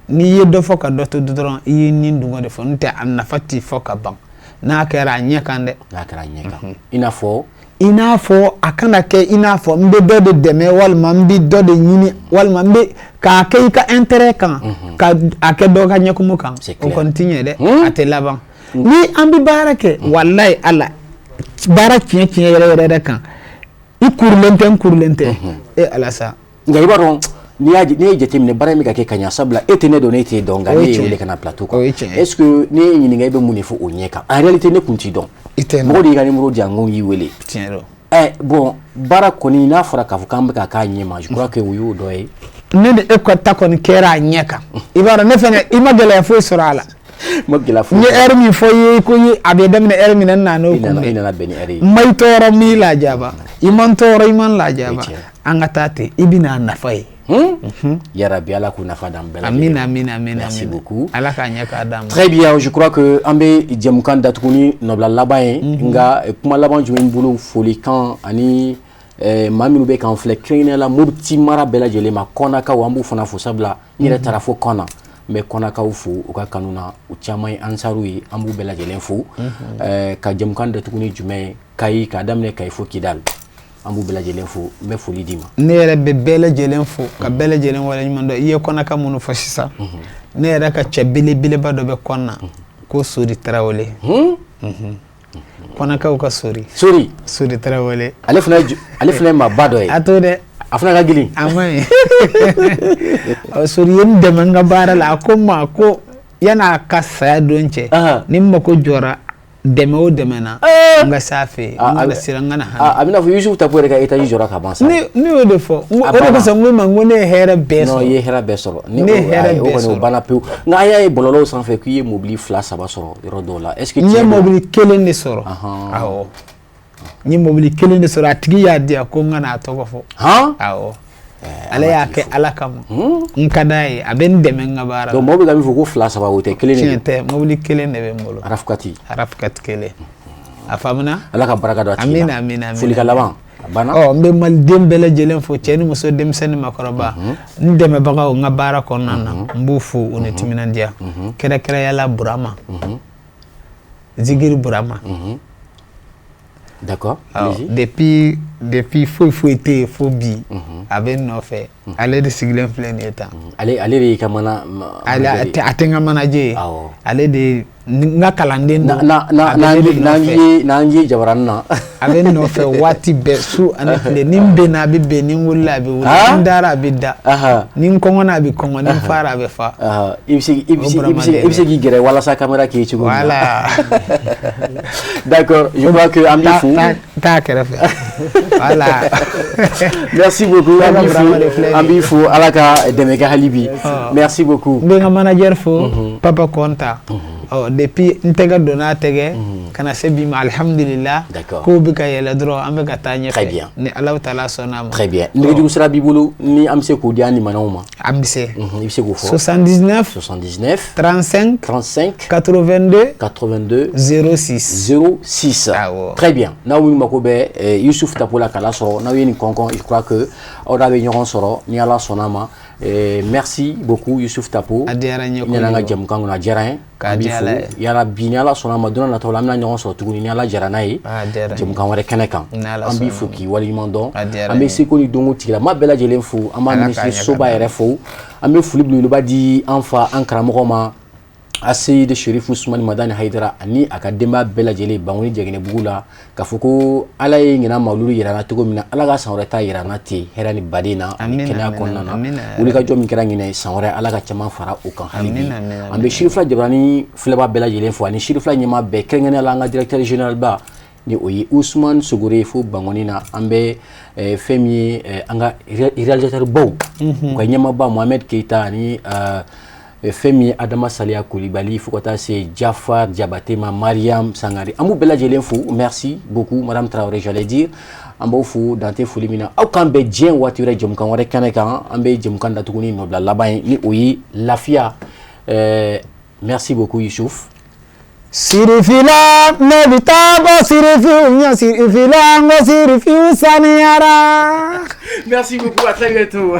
N'i ye dɔ fɔ ka dɔ to dɔrɔn, i ye nin dungɔ de fɔ. N'o tɛ, a nafa ti fɔ ka ban n'a kɛra a ɲɛ kan dɛ. N'a kɛra a ɲɛ kan, i n'a fɔ? I n'a fɔ a kana kɛ i n'a fɔ n bɛ dɔ de dɛmɛ, walima n bɛ dɔ de ɲini, walima n bɛ k'a kɛ i ka intérêt kan, ka a kɛ dɔ ka ɲɛkumu kan. O kɔni ti ɲɛ dɛ, a tɛ laban. Ni an bɛ baara kɛ, walayi ala, baara tiɲɛ tiɲɛ yɛrɛ yɛrɛ yɛrɛ kan, i kurulen tɛ, n kurulen tɛ, e ala sa. Nka i b'a dɔn, n'i ye jateminɛ, baara in bɛ ka kɛ ka ɲɛ, sabula e tɛ ne dɔn, ne t'e dɔn, nka ne ye wele ka na plateau kan. Est ce que ne ye ɲininka, e bɛ mun de fɔ o ɲɛ kan? En réalité, ne kun t'i dɔn, mɔgɔ de y'i ka numéro di yan, n ko n y'i wele. Tiɲɛ don. Bon, baara kɔni, n'a fɔra k'a fɔ k'an bɛ ka k'a ɲɛ ma, je crois que o y'o dɔ ye. Ne ni e ka ta kɔni kɛra a ɲɛ kan. I b'a dɔn, ne fɛnɛ, i ma gɛlɛya foyi sɔrɔ a la. Ma gɛlɛya foyi. N ye heure min fɔ i ye ko a bɛ daminɛ heure min na, n nana n'o kun. I nana bɛn ni heure ye. N ma i tɔɔrɔ, n m'i lajaba. I ma n tɔɔrɔ, i ma n lajaba. An ka taa ten, i bɛna a nafa ye. Yarabi, Ala k'u nafa d'an bɛɛ lajɛlen. Amina, amina, amina. Merci beaucoup. Ala k'a ɲɛ k'a d'an ma. Très bien, je crois que an bɛ jɛmukan datugu ni nɔbila laban ye. Nka kuma laban jumɛn bolo, folikan ani maa minnu bɛ k'an filɛ, kɛrɛnkɛrɛnnenya la Mopti mara bɛɛ lajɛlen ma, Kɔnakaw, an b'u fana fo, sabula n yɛrɛ taara fo Kɔna. N bɛ Kɔnakaw fo u ka kanu na, u caman ye ansaru ye, an b'u bɛɛ lajɛlen fo. Ka jɛmukan datugu ni jumɛn ye, Kayi, k'a daminɛ Kayi fo Kidali, an b'u bɛɛ lajɛlen fo. N bɛ foli d'i ma. Ne yɛrɛ bɛ bɛɛ lajɛlen fo ka bɛɛ lajɛlen waleɲuman dɔn. I ye Kɔnaka minnu fɔ sisan, ne yɛrɛ ka cɛ belebeleba dɔ bɛ Kɔna ko Sori Tarawele. Kɔnakaw ka Sori. Sori. Sori Tarawele. Ale fana ye maaba dɔ ye. A to dɛ. A fana ka girin. A ma ɲi. Sori ye n dɛmɛ n ka baara la. A ko n ma ko yan'a ka saya don cɛ, ni n mako jɔra dɛmɛ o dɛmɛ na, n ka s'a fɛ yen, n kana siran, n kana hami. A bɛna fɔ Youssouf Tapo yɛrɛ ka étage jɔra ka ban sa. Ne y'o de fɔ. O de kosɔn n ko i ma n ko ne ye hɛrɛ bɛɛ sɔrɔ. Non, i ye hɛrɛ bɛɛ sɔrɔ. Ne ye hɛrɛ bɛɛ sɔrɔ. O kɔni, o banna pewu. Nka an y'a ye bɔlɔlɔw sanfɛ k'i ye mobili 2 3 sɔrɔ yɔrɔ dɔw la. Est ce que n ye mobili kelen de sɔrɔ? Awɔ. N ye mobili kelen de sɔrɔ, a tigi y'a di yan ko n kana a tɔgɔ fɔ. Awɔ. Ale y'a kɛ Ala kama. N ka d'a ye, a bɛ n dɛmɛ n ka baara la. Donc mɔgɔw bɛ ka min fɔ ko 2 3, o tɛ, kelen de don. Tiɲɛ tɛ, mobili kelen de bɛ n bolo. Rafukati. Rafukati kelen. A faamuna? Ala ka barika don a tigi la. Amina, amina, amina. Folikan laban, a banna. Ɔ, n bɛ maliden bɛɛ lajɛlen fo, cɛ ni muso, denmisɛn ni maakɔrɔba. N dɛmɛbagaw n ka baara kɔnɔna na, n b'u fo u ni timinandiya. Kɛrɛnkɛrɛnya la Burama. Zigiri Burama. D'accord. Depuis foyi foyi tɛ yen fo bi, a bɛ n nɔfɛ. Ale de sigilen filɛ nin ye tan. Ale de y'i ka mana. Ale a tɛ n ka manager ye. Ale de n ka kalanden don. N'an ye jabaranin na. A bɛ n nɔfɛ waati bɛɛ, su ani tile. Ni n benna a bɛ ben, ni n wulila a bɛ wuli, ni n dara a bɛ da, ni n kɔngɔnna a bɛ kɔngɔ, ni n fara a bɛ fa. I bɛ se k'i gɛrɛ walasa caméra k'i ye cogo min na. Voilà. D'accord, je crois que an b'i fo. Taa kɛrɛfɛ. Voilà. Merci beaucoup. An b'i fo, Ala ka dɛmɛ kɛ hali bi. Merci beaucoup. N bɛ n ka manager fo, Papa Kɔnta. Ɔ, depuis n tɛgɛ donna a tɛgɛ ka na se bi ma, alihamudulila. Kow bɛ ka yɛlɛ dɔrɔn, an bɛ ka taa ɲɛfɛ. Très bien. Ni Alahu taala sɔnna a ma. Très bien. Nɛgɛjuru sira b'i bolo ni an bɛ se k'o di an limanaw ma? An bɛ se. I bɛ se k'o fɔ. 79 79 35 35 82 82 06 06. Awɔ. Très bien. N'aw minnu mako bɛ Youssouf Tapo la k'a lasɔrɔ, n'aw ye nin kɔnkɔn, je crois que aw n'a bɛ ɲɔgɔn sɔrɔ ni Ala sɔnna a ma. Merci beaucoup Youssouf Tapo. A diyara n ye. I nana an ka jɛmukan kɔnɔ, a diyara n ye. K'a diya Ala ye. Yarabi, ni Ala sɔnna a ma, don n'a nataw la an bɛna ɲɔgɔn sɔrɔ tuguni ni Ala jara n'a ye. Jɛmukan wɛrɛ kɛnɛ kan. An b'i fo k'i waleɲuman dɔn. An bɛ seko ni dɔnko tigilama bɛɛ lajɛlen fo. An b'a minisiri soba yɛrɛ fo. An bɛ foli belebeleba di an fa, an karamɔgɔ ma, Aseyid Sherifu Usumani Madani Hayidara, ani a ka denbaya bɛɛ lajɛlen Bangoni Jɛgɛnɛbugu la, k'a fɔ ko Ala ye ɲinan mawuludu yira an na cogo min na, Ala ka san wɛrɛ ta yira an na ten, hɛrɛ ni baden na ani kɛnɛya kɔnɔna na. Wulikajɔ min kɛra ɲinan ye, san wɛrɛ Ala ka caman fara o kan hali bi. An bɛ Sirifila Jabarani filɛbaa bɛɛ lajɛlen fo, ani Sirifila ɲɛmaa bɛɛ, kɛrɛnkɛrɛnnenya la an ka directeur général ba Ni o ye Ousmane Sogore fo Bangoni na, an bɛ fɛn min ye an ka réalisateur baw, u ka ɲɛmaaba Mohamed Keita ani fɛn min ye Adama Saliya Kulibali, fo ka taa se Jafar Jabate ma, Mariam Sangare, an b'u bɛɛ lajɛlen fo. Merci beaucoup Madame Traoré, j'allais dire an b'aw fo dan tɛ foli min na. Aw k'an bɛn diɲɛ waati wɛrɛ, jɛmukan wɛrɛ kɛnɛ kan. An bɛ jɛmukan datugu ni nɔbila laban ye, ni o ye lafiya. Merci beaucoup Youssouf. Sirifila ne bɛ taa bɔ sirifiw ɲɛ, sirifila n ko sirifiw saniyara. Merci beaucoup, à très bientôt.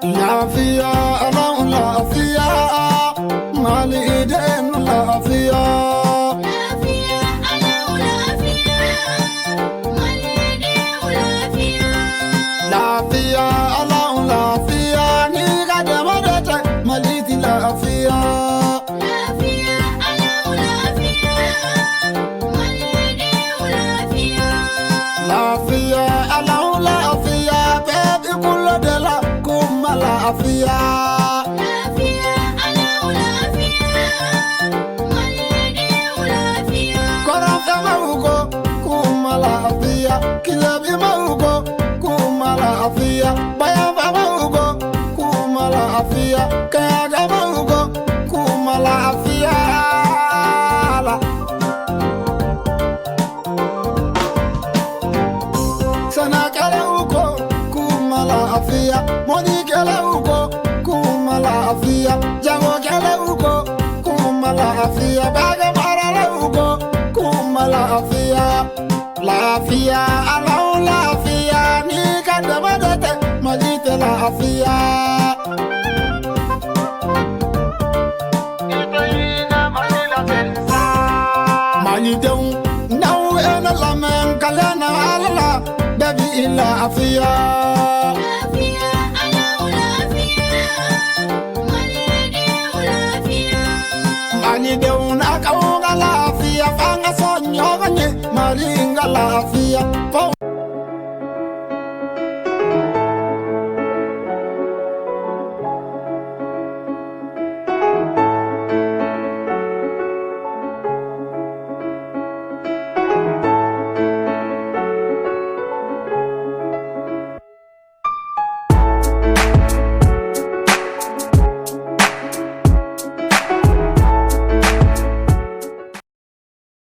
Lafiya Ala, lafiya Maliden, lafiya. Lafiya Ala, lafiya Malidenw, lafiya. Lafiya Ala, lafiya ni ka dama dɔ tɛ Mali ti lafiya. Lafiya Ala, lafiya Malidenw, lafiya. Lafiya Ala, lafiya bɛɛ bi kulo de la ko ma lafiya. Lafiya Ala, lafiya Malidenw, lafiya. Kɔrɔnfɛmaw ko k'u ma lafiya, kilɛbimaw ko k'u ma lafiya, bayanfamaw ko k'u ma lafiya, kɛɲɛkamaw ko k'u ma lafiya la. Sɛnɛkɛlaw ko k'u ma lafiya, mɔnikɛlaw ko k'u ma lafiya, jagokɛlaw ko k'u ma lafiya, baganmaralaw ko k'u ma lafiya. Lafiya Ala, lafiya ni ka dama dɔ tɛ Mali tɛ lafiya. Malidenw n'aw ye ne lamɛn kalen na Ala la, bɛɛ b'i lafiya. Lafiya Ala, lafiya Malidenw, lafiya. Malidenw n'a k'aw ka lafiya, f'an ka sɔn ɲɔgɔn ye, Mali in ka lafiya, f'anw